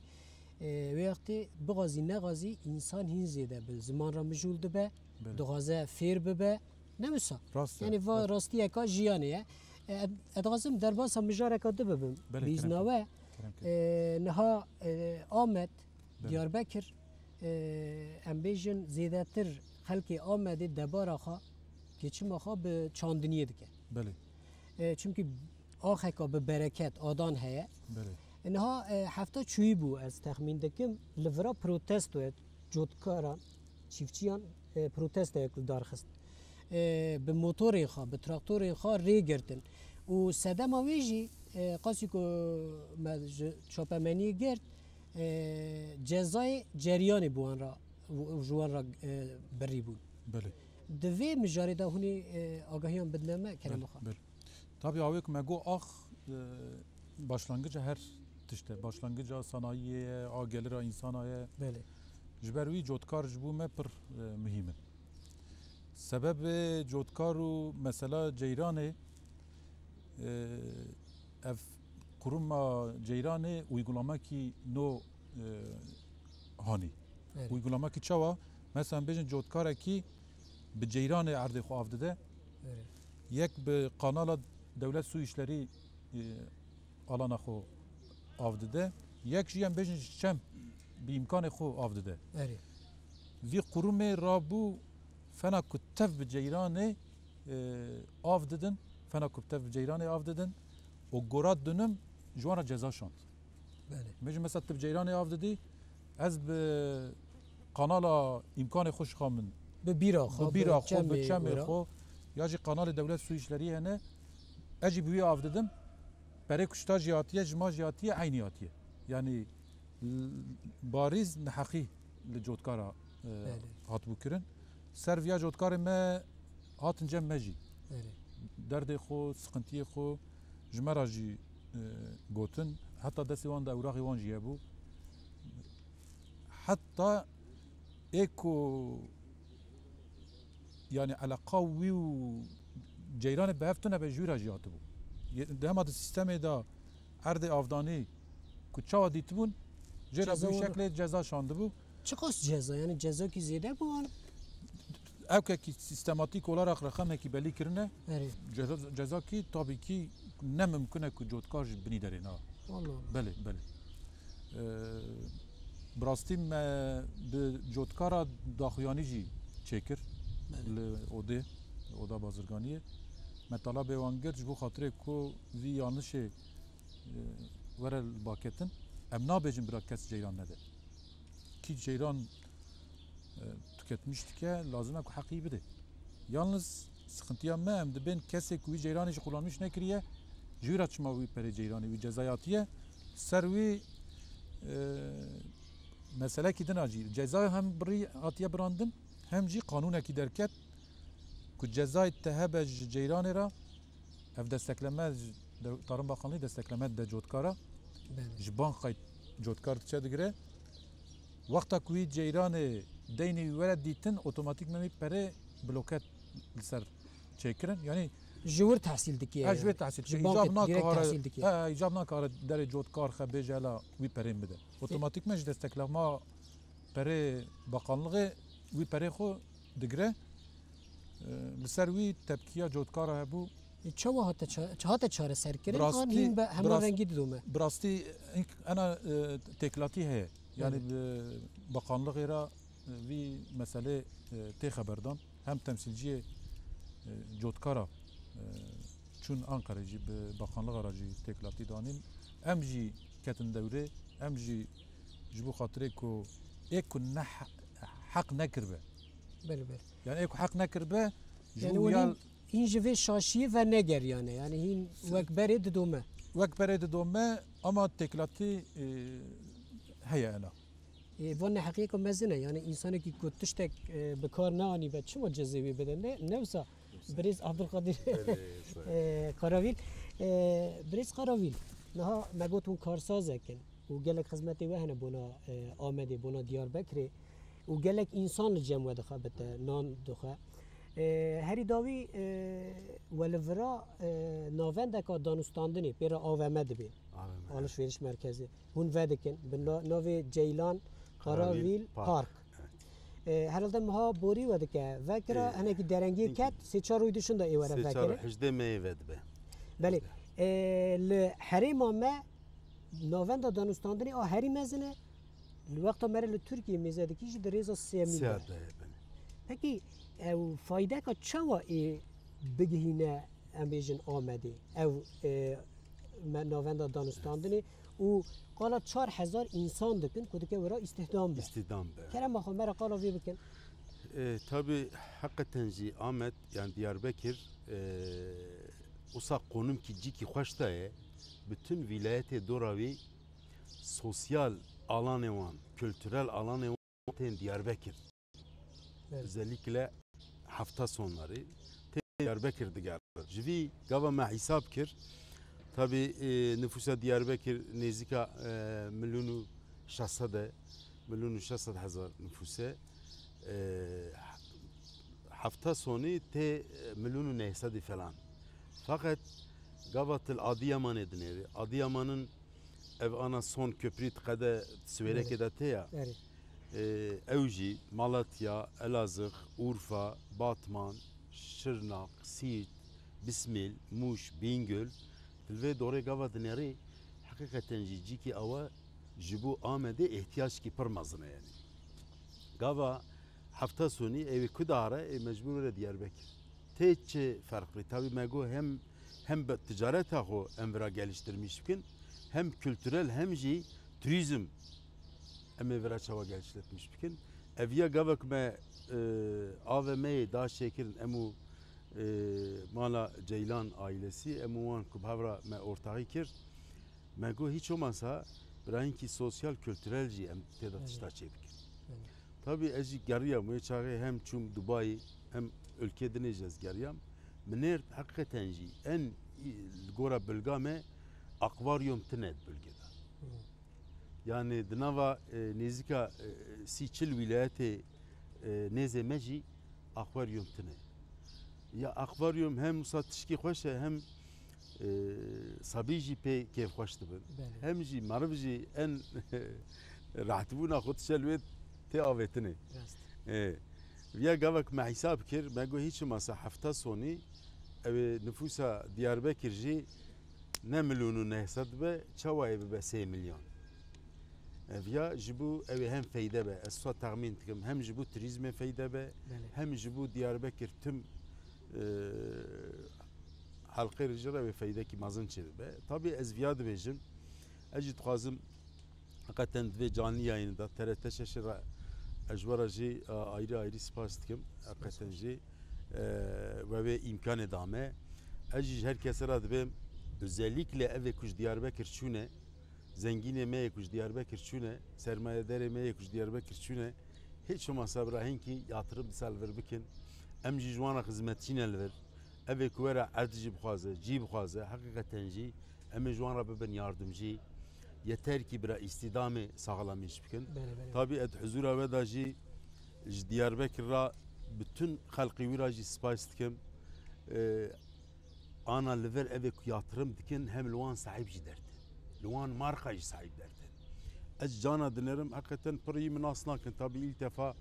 e, wê wextê bixwazî nexwazî însan hîn zêde bi ziman re mijûl dibe, belê, dixwaze fêr bibe, ne wisa? Rast e. Yanî va rastiyeka jiyanê ye. E, ez dixwazim derbasa mijareka din bibim. Belê, bîzna we. Kerem ke. E, niha, e, Amed, belê, Diyarbekir, e, em bêjin zêdetir xelkê Amedê debara xwe, geçima xwe bi çandiniyê dike. Belê. E, çimkî axeka bi bereket, adan heye. Belê. E, niha, e, hefta çûyî bû, ez texmîn dikim, li vira protestoyek cotkaran, çîftçiyan, e, protestoyek li dar xist. E, bi motorên xwe, bi traktorên xwe rê girtin. Û sedema wê jî, e, qasî ku me ji çapemeniyê girt, e, cezayê ceriyanê bi wan re, ji wan re, e, birî bûn. Belê. Di vê mijarê de hûn ê, e, agahiyan bidine me, kerem xwe. Belê. Tabî awê ku me got ax, e, başlangica her tişt e. Başlangica sanayiyê ye, a gelira însana ye. Belê. Ji ber wî cotkar ji bo me pir, e, muhîm in. Sebebê cotkar û mesela ceyranê, e, ev quruma ceyranê uygulamekî no, e, hanî. Erê. Uygulamekî çawa? Mesela em bêjin cotkarekî bi ceyranê erdê xwe av dide. Erê. Yek bi kanala Dewlet Su İşleri, e, alana xwe av dide. Yek jî em bêjin ji çem bi îmkanê xwe av dide. Erê. Vî qurumê rabû fena ku tev bi ceyranê, e, av didin, fena ku tev bi ceyranê av didin û gora dunim ji wan re ceza şand. Belê. Min jî mesela tu bi ceyranê av didî, ez bi kanala îmkanê xwe şixamin. Bi bîra xwe, bi bîra xwe, bi çemê xwe, ya jî kanalê Dewlet Su İşleri hene, ez jî bi wî av didim. Perê kuşta jî hatiye, ji ma jî hatiye, eynî hatiye. Yanî, l-, barîz neheqî li cotkara, e, Belê. hatibû kirin. Ser viya cotkarê me hatin cem me jî. Belê. Derdê xwe, siqintiyê xwe ji me re jî, e, gotin. Heta destê wan de ewraxê wan jî hebû. Heta ê ku, yani, eleqa wî û ceyranê bi hev tune be, ji wî re jî hatibû. Ye-, di hema di sîstemê de erdê avdanî ku çawa dîtibûn, jê re Ceza bi wî wan şeklê ceza şandibû. Çiqas ceza, yani cezakî zêde bû wan? Ewkekî sîstematîk olarak reqemekî belî kirine. Erê. Ceza, cezakî tabî kî ne mimkun e ku cotkar ji binî derê na. Allah Allah. Belê, belê. Ee, bi rastî me bi cotkara daxuyanî jî çêkir Belê. li odê, oda bazirganiyê. Me talabê wan girt ji bo xatirê ku vî yanlişê, e, were li baketin. Em nabêjin bira kes ceyran nede. Kî ceyran, e, tüketmiş dike, lazim e ku heqî bide. Yalnız sıkıntıya me, em dibên kesê ku wî ceyranê jî kullanmiş nekiriye, ji wî re çima wî perê ceyranê wî cezayatiye? Ser wî, e, meselekî din a jî. Ceza hem birî hatiye birandin, hem jî qanûnekî derket ku cezayê te hebe ji ceyranê re, ev destekleme ji de-, Tarım Bakanlığı destekleme de cotkara, Belê. ji bankayê cotkar diçe digire. Wexta ku wî ceyranê deynê wî were dîtin, otomatikmen wî perê bloke li ser çêkirin. Yani Ji wir tehsîl dikî, ha, ji vê yani. Tehsîl Ji dikî. bankê Îcab direkt nakare, tehsîl dikî. He, îcab nakare derê cotkar xe bêje hela wî perê min bide. Otomatikmen ji desteklema perê bakanlığê wî perê xwe digire. E, li ser wî tepkiya cotkara hebû. E, çawa hate ça-, hate çareserkirin? Bi rastî, An hîn be bi rast-, hemarengî didome? Bi rastî, ena, e, têkilatî heye. Yani Evet. bi bakanlığê re, e, vî meselê, e, tê xeberdan. Hem temsîlciyê, e, cotkara, e, çûn Anqerê jî bi bakanlığa re jî têkilatî danîn. Em jî ketin dewrê, em jî ji bo xatirê ku ê ku ne he-, heq nekiribe. Belê, belê. Yani ê ku heq nekiribe, ji Yani bo hûn wî ya hîn, hîn ji vê şaşiyê venegeriyane. Yani hîn wek berê didome. Wek berê didome, ama têkilatî, e, heye ena. E, van neheqiyeka mezin e. Yani insanekî ku tiştek, e, bi kar neanîbe, çima cezê wî bide? Ne, ne wisa? Birêz Abdulkadir, Belê, sağ ol. e, Karavîl. E, Birêz Karavîl, niha me got hûn karsazek in û gelek xizmetê we hene bona, e, Amedê, bona Diyarbekirê û gelek însan li cem we dixebite, nan dixwe. E, herî dawî, e, we li vira, e, navendeka danûstandinê pê re A V M dibe. A V M. Alişveriş merkezê. Hûn vedikin. Bi na-, navê Ceylan Karavîl Karavîl Park. Park. Evet. E, herhalde miha borî we dike. Vekira E, hinekî derengiyê ket, sê çar rûyê dişin de ê were vekirî. Sê çar hejdê meyê vedibe. Belê. E, li herêma me navenda danûstandinê a herî mezin e. Li wexta me re li Tirkiyê mêze dikî jî di rêza sêyemîn de. Sêya de ye, belê. Pekî, ew faydeka çawa ê bigihîne, em bêjin Amedê? Ew, e, me navenda danûstandinê û qala çar hezar însan dikin ku dike wira îstihdam be. Îstihdam be. Kerema xwe me re qala vê bikin. E, tabî heqeten jî Amed, yan Diyarbekir, e, wisa qonimkî cîkî xweş de ye. Bütün vilayetê dora wî sosyal alanê wan, kültürel alanê wan tên Diyarbekir. Evet. Özellikle hafta sonları tê Diyarbekir digerin. Ji vî gava me hesab kir. Tabi, e, nüfusa Diyarbekir nêzîka, e, milyon û şeş sed e, milyon û şeş sed hezar nüfus e. E, hafta sonî tê, e, milyon û neh sed falan. Fakat gava til Adiyamanê dinêrî. Adiyamanın Ev ana son köprü qede Swêrekê de tê ya. Erê. Ee, ew jî Malatya, Elazığ, Urfa, Batman, Şırnak, Siirt, Bismil, Muş, Bingöl, li vê dorê gava dinêrî, heqîqeten jî cîkî awa ji bo Amedê ihtiyaçkî pir mezin e yani. Gava hefta sonî ew ê ku dare ê mecbûr were Diyarbekir. Tê çi ferq bê? Tabî me got hem, hem bi ticareta xwe em vira geliştirmiş bikin, hem kültürel hem jî turizm em ê vira çawa geliştirmiş bikin. Ev ya gavek me, e, A V M'yê da çêkirin, em û, e, mala Ceylan ailesi, em û wan ku bi hev re me ortaxî kir. Me got, hiç olmazsa bira hinkî sosyal, kültürel jî em tê de Evet. tişta çê bikin. Tabî ez jî geriyam wê çaxê hem çûm Dubayê hem ülke dinê jî ez geriyam. Min nêrt heqîqeten jî en î-, li gora bilga me akvaryum tine di bölgê de. Hı. Yani di nava, e, nêzîka, e, sî çil wîlayetê, e, nêzê me jî akvaryum tine. Ya akvaryum hem wisa tişkî xweş e hem, e, sabî jî pê kêfxweş dibin. Belê. Hem jî meriv jî en rahatbûna xwe dişe li wê tê avêtinê. Rast. E, viya gavek me hîsab kir, me got hiç olmazsa hefta sonî ew ê nifûsa Diyarbekir jî ne milyon û neh sed be, çawa ê bibe sê milyon? Ev ya ji bo ew ê hem feyde be, ez wisa texmîn dikim, hem ji bo turîzmê feyde be, Belê. hem ji bo Diyarbekir tim, e, halqê re jî re wê feydekî mezin çêbibe. Tabî ez viya dibêjim, ez jî dixwazim heqeten di vê canlî yayînê de T R T şeş re ez ji we re jî, e, ayrı ayrı spas dikim. Heqeten jî, e, we vê îmkanê da me. Ez jî ji her kesê re dibêm, özellikle ev ê ku ji Diyarbekir çûne, zengînê me yê ku ji Diyarbekir çûne, sermayedarê me yê ku ji Diyarbekir çûne, hiç olmazsa bi re hinkî yatırım dîsa li vir bikin. Em jî ji wan re xizmetçî ne li vir. Ev ê ku we re erd jî bixwaze, cî bixwaze, heqîqeten jî em ê ji wan re bibin yardimcî. Yeter ki bira îstîdamê saxlamîş bikin. Belê, belê. Tabî ez huzura we de jî ji Diyarbekir re bütün xelqî wî re jî spas dikim. Ee, ana li vir ev ê ku yatırım dikin, hem li wan sahîb jî dertin. Li wan marka jî sahîb dertin. Ez cana dinêrim, heqeten pirî min nas nakin. Tabî ilk defa,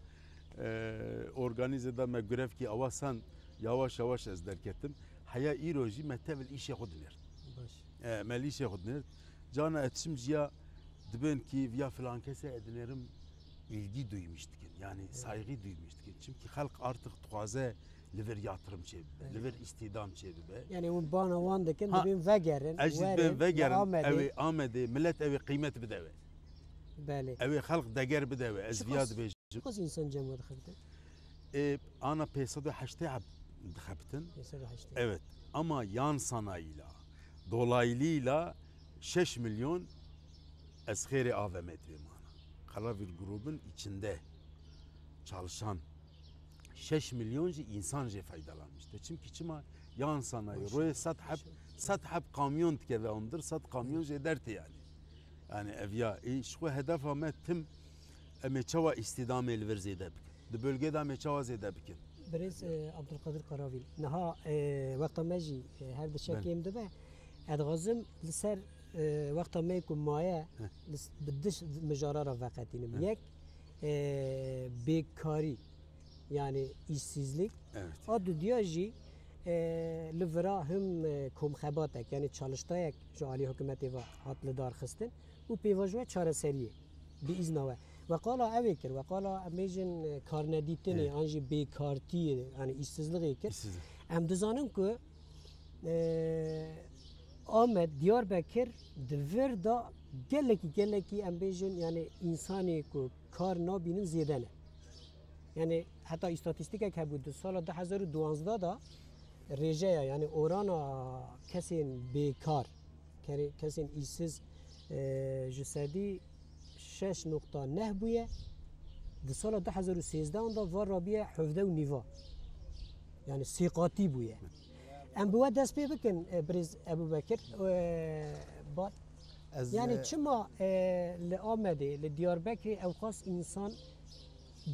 e, organize da me grevkî awa sen, yavaş yavaş ez derketim. Heya îro jî me tevil îşê xwe dinêr. Baş. E, me li îşê xwe dinêr. Cana ez çim ciya dibên ki viya filan kesê ez dinêrim ilgi duymuş dikin. Yani saygı duymuş dikin. Çimkî xelq artık dixwaze li vir yatırım çêbibe, li vir îstîdam çêbibe. Yani hûn bana wan dikin, Ha, dibên vegerin, ez jî werin, dibên vegerin, Amedê. Ew ê Amedê, millet ew ê qîmet bide we. Belê. Ew ê xelq deger bide we. Ez viya dibêjim. Çiqas insan cem we dixebitin? Ê, ana pênc sed û heştê heb dixebitin. Pênc sed û heştê. Evet. Ama yan sanayîla, dolaylîla şeş milyon ez xêrê A V M dibêm ana. Karavîr grubun içinde çalışan şeş milyon jî insan jê faydalanmış. De çimkî çima yan sanayi royê sed heb, sed heb kamyon dikeve ondir, sed kamyon jê dertê yani. Yani ev ya, ê, ji xwe hedefa me tim em ê çawa îstîdamê li vir zêde bikin. Di bölgê de em ê çawa zêde bikin. Birêz, e, Abdulkadir Karavîl. Niha, e, wexta me jî, e, her di şekêm dibe. Ez dixwazim li ser, e, wexta me ku maye, Heh. li s-, bi diş mijara re veqetînim. Heh. Yek, e, bêkarî, yani îşsizlik. Evet. A dudiya jî, e, li vira him, e, komxebatek, yani çalıştayek ji alî hikûmetê ve hat lidarxistin û pêvajoya çareseriyê. Bi îzna we. We qala ew ê kir, we qala em bêjin, e, karnedîtinê, Evet. an jî bêkartiyê, yani îşsizlixê kir. İşsizlik. Em dizanin ku, e, Amed, Diyarbekir di vir de gelekî, gelekî em bêjin, yani însanê ku kar nabînin zêde ne. Yani heta îstatîstîkek hebû di sala du hezar û duwazdeh de rêjeya, yani orana kesên bêkar, kerê-, kesên îşsiz, e, ji sedî şeş nokta neh bûye. Di sala du hezar û sêzdeh de var rabiye hevdeh û nîva. Yani sêqatî bûye. Em bi we dest pê bikin, e, birêz Ebûbekir. E, ba-, Ez, yani e, çima, e, li Amedê, li Diyarbekirê ewqas însan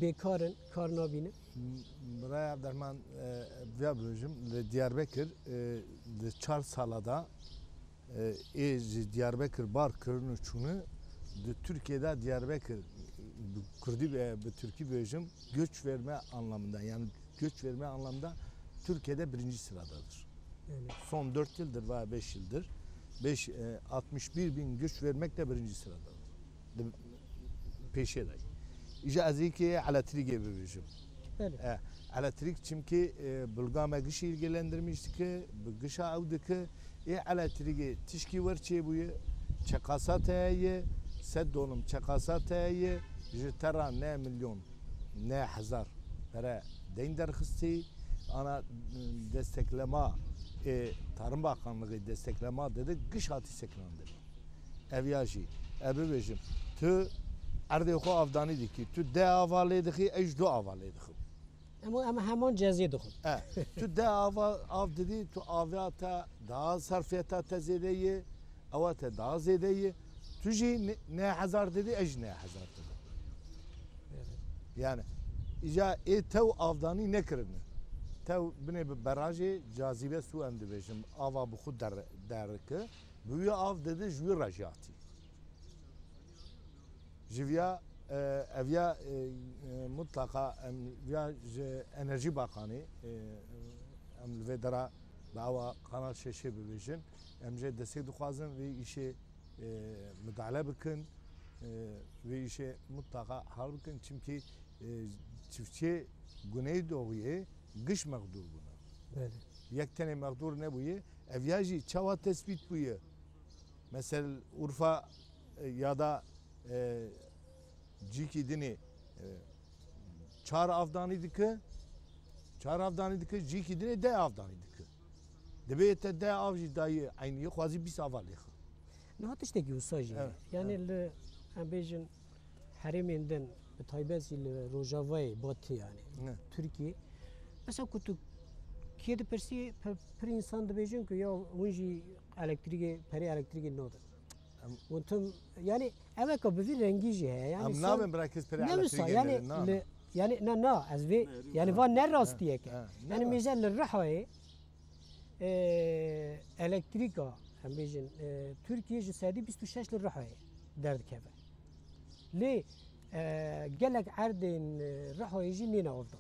bêkar in, kar nabînin? Biraya Abderman, e, viya bibêjim, li Diyarbekir, e, di çar sala de, e, ê ji Diyarbekir bar kirin û çûne, di Tirkiyê de Diyarbekir, bi Kurdî ve bi Tirkî bêjim, göç verme anlamında, yani göç verme anlamında Türkiye'de birinci sıradadır. Öyle. Son dört yıldır veya beş yıldır, beş, e, altmış bir bin göç vermekte birinci sıradadır. Di pêşê de. Îja ez ê kê elektrîkê bibêjim. Belê. E, elektrik çimkî, e, bilga me gişî ilgilendirmiş dike, bi gişa ew dike, ê elektrîkê tişkî wer çêbûye, çeqasa te ye, sed dolim çeqasa te ye, ji te ra ne milyon, ne hezar pere deyn derxistî, ana, desteklema, e, Tarım Bakanlığı desteklema dedi, giş hatî seknandin. Ev ya jî, ev bibêjim, tu Erdê xwe avdanî dikî. Tu deh ava lê dixî, ez ji du ava lê dixim. Em, em heman cezê dixwin. E, tu deh ava av didî, tu aviya te daha serfiyeta te zêde ye, ewa te daha zêde ye. Tu jî ne- neh hezar didî, ez jî neh hezar didim. Yani, îca ê tew avdanî nekirine. Tew binê bi berajê cazîbe su em dibêjin, ava bi xwe der- derike. Bi wî av didi ji wî re jî hatî. Ji viya, e, ev ya, e, e, mutlaka em viya ji Enerjî Bakanê, e, em li vê dera bi awa Kanal Şeşê bibêjin. Em jê destek dixwazin vê îşê, e, midale bikin, e, vê îşê mutlaka hal bikin. Çimkî, e, çiftçiyê Güneydoğuyê giş mexdûr bûne. Belê. Yek tenê mexdûr nebûye. Ev ya jî çawa tespît bûye? Mesela Urfa, e, ya da, e, cîkî dinê, e, çar avdanî dike, çar avdanî dike, cîkî dinê deh avdanî dike. Dibê te deh av jî dayî eynî xwazî bîst ava lêxe. Niha tiştekî wisa jî Evet, yani evet. Li em bêjin herêmên din, bi taybet jî li Rojavayê Batî yani Ne. Tirkiyê. Mesela ku tu kê dipirsî, pir, pir însan dibêjin ku ya hûn jî elektrîkê, perê elektrîkê nadin. Em- Hûn tim yani ev eka bi vî rengî jî heye. Yani Em sen nabin bira kes pere ne wisa elektrîkê yani nedin, na, li, na. Yani na na ez vê yani van ne rastiyeke. Ha, ne Yani rast. Mêze li Rihayê e, elektrîka em bêjin e, Tirkiye ji sedî bîst û şeş li Rihayê derdikeve. Lê e, gelek erdên e, Rihayê jî nêne avdan.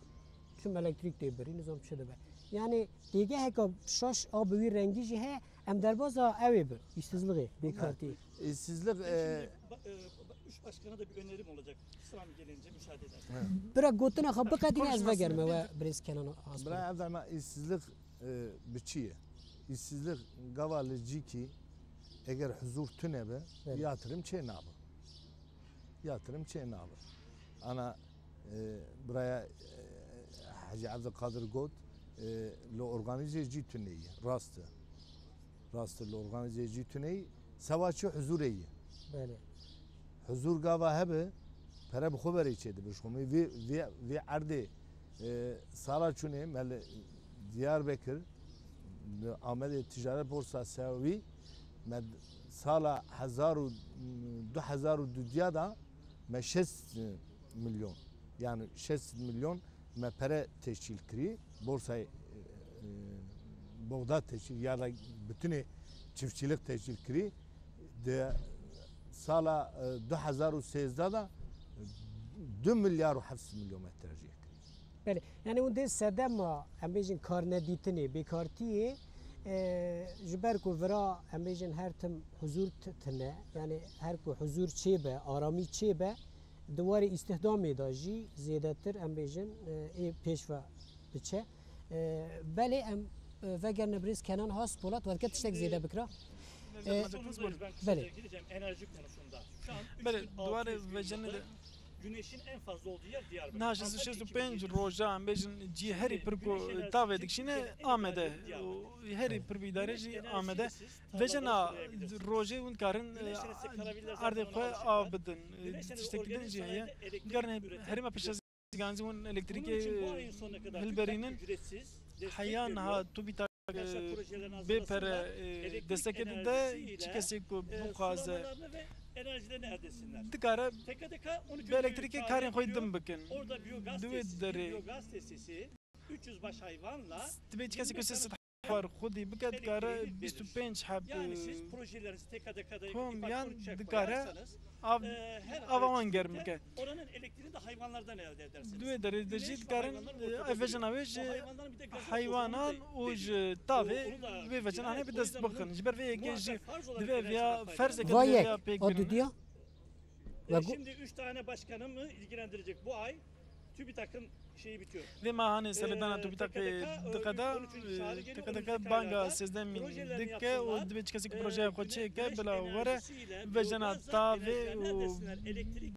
Çim elektrîk tê birî nizam çi dibe. Yani têgeheka şaş a bi wî rengî jî heye em derbaza ew ê bin. Îşsizlixê, bêkartiyê. Îşsizlik, e, Şimdi ba- e, ba- üç başkana da bir önerim olacak. Sıram gelince müsaade ederseniz. Bira gotina xwe biqedîne ez Konuşmasın. vegerime we birêz Kenan Aspar. Bira ev dema îşsizlik, e, bi çi ye? Îşsizlik gava li cîkî eger huzur tune be, Evet. yatırım çê nabe. Yatırım çê nabe. Ana, e, biraya, e, Hacı Abdülkadir got, e, li organize cî tune ye. Rast e. Rast e, li organize cî tune ye. Sewa çi huzurê ye. Belê. Huzur gava hebe, pere bi xwe berê çê dibe ji xwe. Vê, vê, vê erdê, e, sala çûnê me li Diyarbekir, li Amedê ticaret borsa sewî, me sala hezar û du hezar û dudiya da me şêst milyon, yani şêst milyon me pere teşkîl kirî, borsayê, e, e, Boxda teşkîl ya da bütünê çiftçilik teşkîl kirî. Di sala, e, du hezar û sêzdeh de du milyar û heft sed milyon metre jê kirî. Belê. Yani hûn dê sedema em bêjin karnedîtinê, bêkartiyê e, ji ber ku vira em bêjin her tim huzur t- tine, yani her ku huzur çêbe, aramî çêbe, di warê îstihdamê de jî zêdetir em bêjin e, ê pêş ve biçe. E, belê em e, vegerine birêz Kenan Haspolat, welke tiştek zêde bikira. E, Konudayız, ben kısaca Belê. gireceğim enerji konusunda. Şu an üç Belê, bin altı yüz duwarê bin vejenê yılda de güneşin en fazla olduğu yer Diyarbakır. niha Ancak şêst û iki bin yirmi pênc roja em bêjin cî herî pir ku tavê dikişîne Amedê. Û herî pir bîdare jî Amedê. Vejena rojê hûn dikarin erdê xwe av bidin. Tiştekî din jî heye. Gerine herêma pêşeziganî hûn elektrîkê hilberînin. Heya niha TÜBİTAK bê pere e, destekê dide, çi kesê ku bixwaze dikare bi elektrîkê karên xwe din bikin. Di wê derê dibê çi kesê ku sê sed hewar xwedî bike, dikare bîst û pênc heb e, kom yan dikare av, ava wan germ bike. Di wê derê de jî dikarin e, ev vejina wê ji heywanan û ji tavê wê vecinanê bi dest bixin. Ji ber vê yekê jî divê viya ferzeke Va divê yek, viya o pêk bînin. dudiya. Ve gu- Şimdi üç tane başkanımı ilgilendirecek bu ay. TÜBİTAK'ın şeyi bitiyor. Vê mehanê seredana TÜBİTAKê diqeda, e, diqedeke banga sêzdemî dike û dibê çi kesê ku projeya xwe çêke bila were vejena tavê û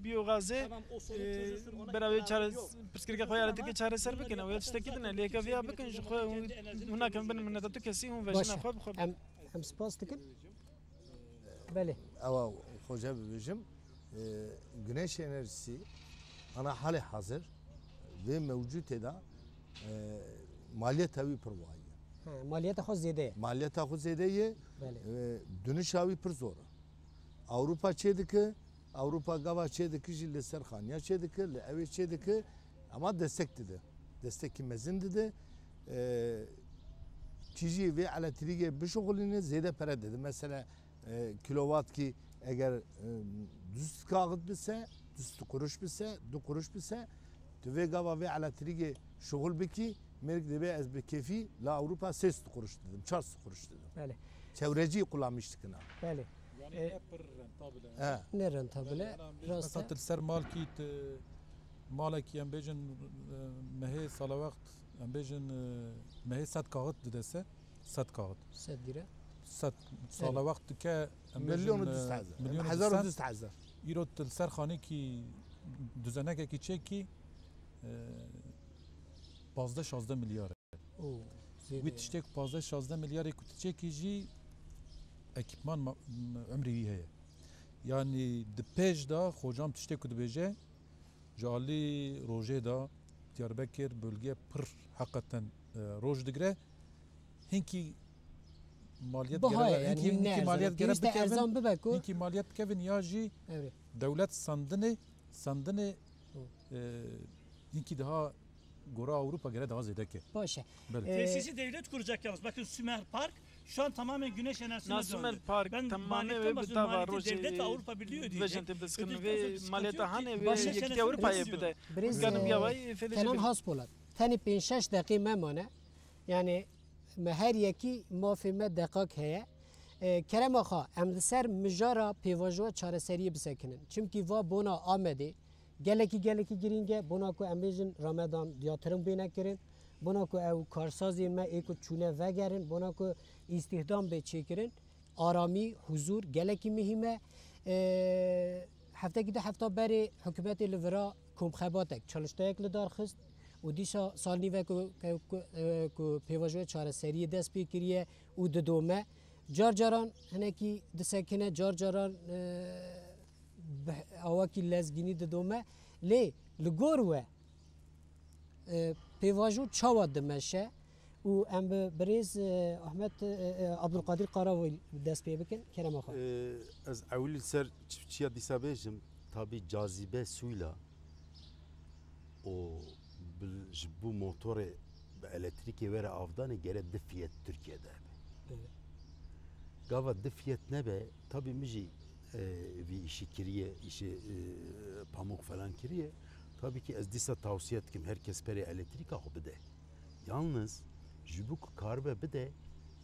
biyogazê e, bera wê çare pirsgirêka xwe ya elektrîkê çareser bikin. Ew ya tiştekî din e. Lê heke vêya bikin ji xwe hûn nakin bin mineta tu kesî hûn vejena xwe bi xwe. Em, em spas dikin. Belê. Ewa xweca bibêjim. E, Güneş enerjisi ana halê hazir vê mewcûtê de, e, maliyeta wî pir wayî ye. Ha, maliyeta xwe zêde ye. Maliyeta xwe zêde ye. Belê. E, dunişa wî pir zor e. Ewropa çê dike, Ewropa gava çê dike jî li ser xaniya çê dike, li ewê çê dike, ama destek dide. Destekî mezin dide. E, kî jî vê elektrîkê bişuxulîne, zêde pere dide. Mesela, e, kilowatkî eger, e, du sed kaxit bise, du sed kuruş bise, du kuruş bise, tu vê gava vê elektrîkê şuxul bikî, mêrik dibê ez bi kêfî la Ewropa sê sed kuruş didim, çar sed kuruş didim. Belê. Çewrecî qulamîş dikina. Belê. Yani E, ne pir rentabil e. He. Ne rentabil e. Yani, em bêjin Rast e. Mesela tu li ser malkî, tu malekî, em bêjin, e, mehê sala wext, em bêjin, e, mehê sed kaxit dide se, sed kaxit. Sed lîre. Sed sala Belê. Wext dike, em Milyon bêjin, û du sed e, hezar. Milyon û du sed. Hezar û du sed hezar. Îro tu li ser xanekî, duzenekekî çêkî, e, pazdeh şazdeh milyar e. Oo, zêde Wî ye. Tiştê ku pazdeh şazdeh milyarê ku tu çêkî jî ekîpman ma-, m-, umrî wî heye. Yanî di pêş de xocam tiştê ku dibêje, ji alî rojê de Diyarbekir bölge pir heqeten, e, roj digire. Hinkî maliyet Biha gere, ye, yani hinkî, hinkî ne hinkî erzan. Maliyet gere Pêwîst e bikevin, erzan bibe ku hinkî maliyet bikevin ya jî Evet. Dewlet sandinê, sandinê, Hı. e, hinkî daha gora Ewropa gere daha zêde ke. Baş e. Belê. E, Tesisi devlet kuracak yalnız. Bakın Sümer Park şu an tamamen güneş enerjisine Na Sümer döndü. Park Ben tamamê maliyetten wê bi bahsediyorum. Maliyeti devlet Avrupa Birliği ödeyecek. Ödedikten sonra çıkartıyor ki, maliyeta hane wê Başka yekîtiya Ewropayê bide. Birêz, Ganim e, ya vay, fêlê Kenan bide. Haspolat. Tenê pênc şeş deqê me mane. Yani me her yekî mafê me deqak heye. E, kerema xwe, em li ser mijara pêvajoya çareseriyê bisekinin. Çimkî va bona Amedê gelekî, gelekî girîng e. Bona ku em bêjin Ramedan yatırım bêne kirin. Bona ku ew karsazên me ê ku çûne vegerin. Bona ku îstihdam bê çêkirin. Aramî, huzûr gelekî muhîm e. E, heftekî du hefta berê hikûmetê li vira komxebatek, çalıştayek li dar xist û dîsa sal nîv e ku, ku, ku, e, ku pêvajoya çareseriyê dest pê kiriye û didome. Car caran hinekî disekine, car caran, e, bi awakî lezgînî didome. Lê li gor we, e, pêvajo çawa dimeşe û em bi birêz, e, Ahmet, e, e, Abdulkadir Karavil dest pê bikin, kerema xwe. E, ez ewil li ser çiftçiya dîsa bêjim, tabî cazibe sûyla û bil-, ji bo motorê bi elektrîkê were avdanê gere du fiyet Tirkiye de hebe. Evet. Gava du fiyet nebe, tabî min jî, e, vî îşî kiriye, îşê, e, pamûk falan kiriye. Tabî ki ez dîsa tawsiye dikim her kes perê elektrîka xwe bide. Yalniz ji bo ku karibe bide,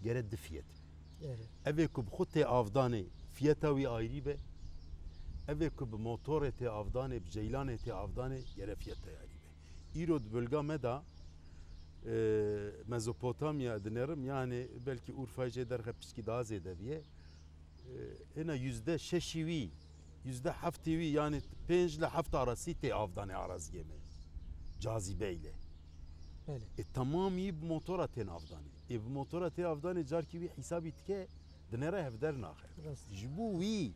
gere du fiyet. Evet. Evê ku bi xwe tê avdanê, fiyeta wî ayrî be. Evê ku bi motorê tê avdanê, bi ceylanê tê avdanê, gere fiyeta ayrî be. Îro di bölga me de, e, Mezopotamya dinêrim, yani belkî Urfayê jê derxe piçkî daha zêde biye. E, êna yüzde şeşî wî, yüzde heftî wî, yani pênc li heft arasî tê avdanê araziyê me. Cazîbeyle. Belê. E, temamî bi motora tên avdanê. E, bi motora tê avdanê carkî wî hîsabî dike, dinêre hevder naxe. Rast. Ji bo wî,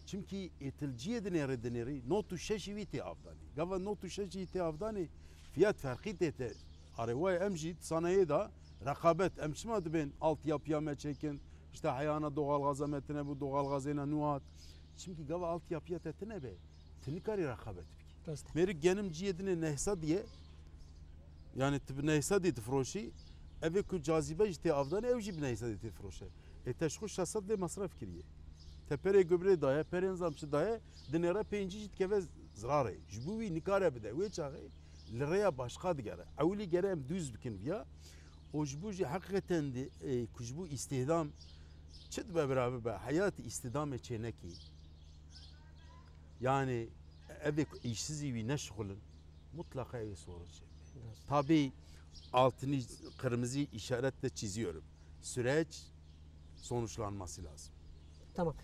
çimkî êtilciyê dinêre dinêrî, not û şeşî wî tê avdanê. Gava not û şeşî tê avdanê, fiyat ferqî tê te. Arê wayê em jî sanayê de reqabet, em çima dibên altyapıya me çêkin, işte heyana doğalgaza me tine bû, doğalgazêna nû hat. Çimkî gava altyapıya te tine be, tu nikarî reqabet bikî. Rast e. Mêrik genim ciyê dinê neh sed ye, yani tu bi neh sedî difiroşî, evê ku cazibe jî tê avdanê, ew jî bi neh sedî tê firoşe. Ê te ji xwe şeş sed lê mesref kiriye. Te perê gubrê daye, perê nizam çi daye, dinêre pêncî jî dikeve zirarê. Ji bo wî nikare bide. Wê çaxê li rêya başqa digere. Ewilî gere em dûz bikin viya. Û ji bo jî heqîqeten de, e, ku ji bo îstihdam çi dibe bira bibe, heyat îstidamê çênekî. Yani evê ku îşsizî wî neşixulin, mutlaqa ew ê sonuç çêbe. Rast. Tabii altını kırmızı işaretle çiziyorum. Süreç sonuçlanması lazım. Tamam.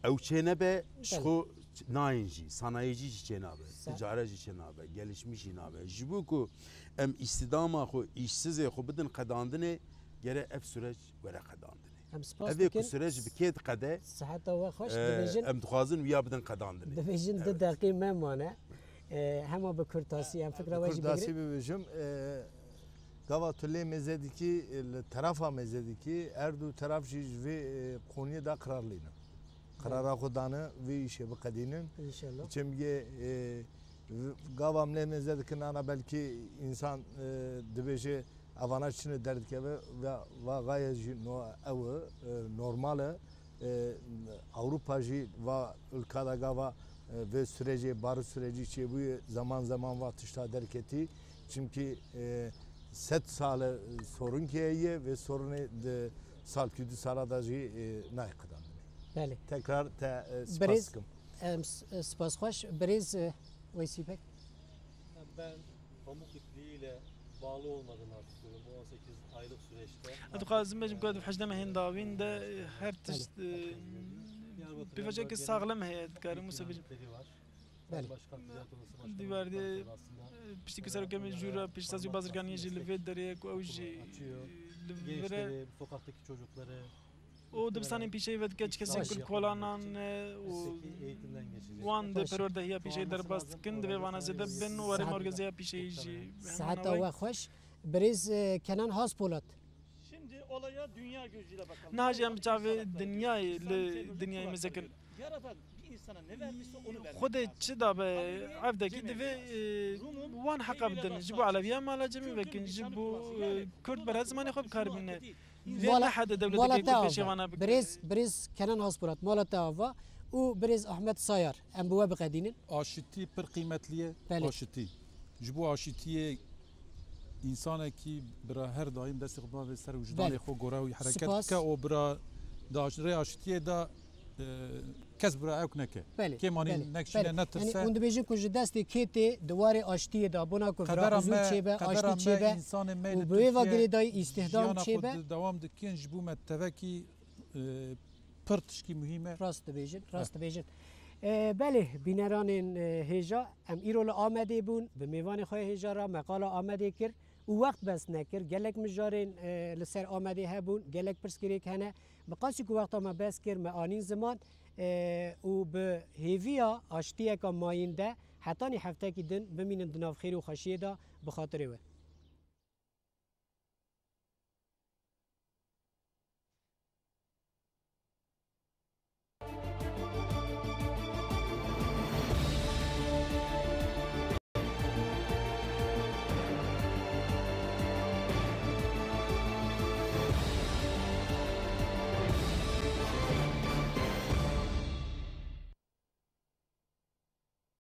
Ew çênebe, ji Belê. Xwe nayên jî, sanayicî jî çênabe, Sen- ticare jî çênabe, gelişmiş jî nabe. Ji bo ku em îstidama xwe, îşsizê xwe bidin qedandinê, gere ev süreç were qedandinê. Em spas dikin. Evê ku süreç bi kê diqede, siheta we xweş, e, dibêjin, em dixwazin wiya bidin qedandinê. Dibêjin du deqî me mane. E, hema bi kurtasî em fikra we jî bigrin. Bi kurtasî bibêjim, e, gava tu lê mêze dikî, e, li terafa mêze dikî, her du teraf jî ji vê, e, qoniyê de qirarlî ne. Qirara xwe dane vê îşê biqedînin. Înşallah. Çimkî, e, v-, gava em lê mêze dikin, ana belkî însan, e, dibêje, evana çi ne derdikeve, ve, va gaye jî no ew e, e, normal e. E, Ewropa jî va ülka de gava, e, vê sürecê, barış süreci çêbûye, zaman zaman va tişta derketî. Çimkî, e, sed sal e, sorun ki heye, vê sorunê di sal ki du sala da jî, e, nayê qedandinê. Belê. Tekrar te, e, spas dikim. Birêz, em, s-, e, spas xweş. Birêz, e, Weysî Bey. Ben pamuk ipliğiyle bağlı olmadığını artık görüyorum bu on sekiz aylık süreçte. Ez dixwazim bêjim ku ez di hejde mehên dawîn de her tişt, e, pêvajoyeke saxlem heye, dikarim wisa bêjim. Belê. Di werdê, e, piştî ku serokê min jû re pêşsazî û bazirganiyê jî li vê derê ye ku ew jî, e, li vir e. Û dibistanên pîşeyî vedike çi kesên ku li kolanan e û wan di perwerdehiya pîşeyî derbas dikin, divê vana zêde bin û warê morgezeya pîşeyî jî. Siheta we xweş. Birêz, e, Kenan Haspolat. Şimdi olaya dünya gözüyle bakalım. Niha jî em bi çavê dinyayê li dinyayê mêze kirin. Yaradan bir insana ne verdiyse onu vermek lazım. Xwedê çi dabe evdekî divê, e, wan heqa bidin. Ji bo Elewiya mala cemî vekin, ji bo, e, Kurd berhe zimanê xwe bi kar bîne. Vê ne hede dewletekê ku pêşevana bike. Birêz, birêz Kenan Haspolat, mala te ava û birêz Ahmet Sayar, em bi we biqedînin. Aşitî pir qîmetli ye. Belê. Aşitî. Ji bo aşitiyê însanekî bira her daîm destê xwe bavê ser wijdanê xwe, gora wî hereket bike û bira di aş-, rê aşitiyê de, e, kes bira ewk neke. Belê, kêm anî belê, nekşîne, belê. Netirse. Yanî hûn dibêjin ku ji destê kê tê di warê aştiyê de, bona ku bira huzûr çêbe, aştî çêbe û bi wê ve girêdayî îstihdam çêbe. Dewam dikin, ji bo me tevekî, e, pir tişkî muhîm e. Rast dibêjin, rast dibêjin. E, belê, bîneranên, e, hêja, em îro li Amedê bûn, bi mêvanê xwe hêja re me qala Amedê kir û wext bes nekir. Gelek mijarên, e, li ser Amedê hebûn, gelek pirsgirêk hene. Bi qasî ku wexta me bes kir, me anîn ziman, e, û bi hêviya aştiyeka mayînde hetanî heftekî din bimînin di nav xêr û xweşiyê de bi xatirê we.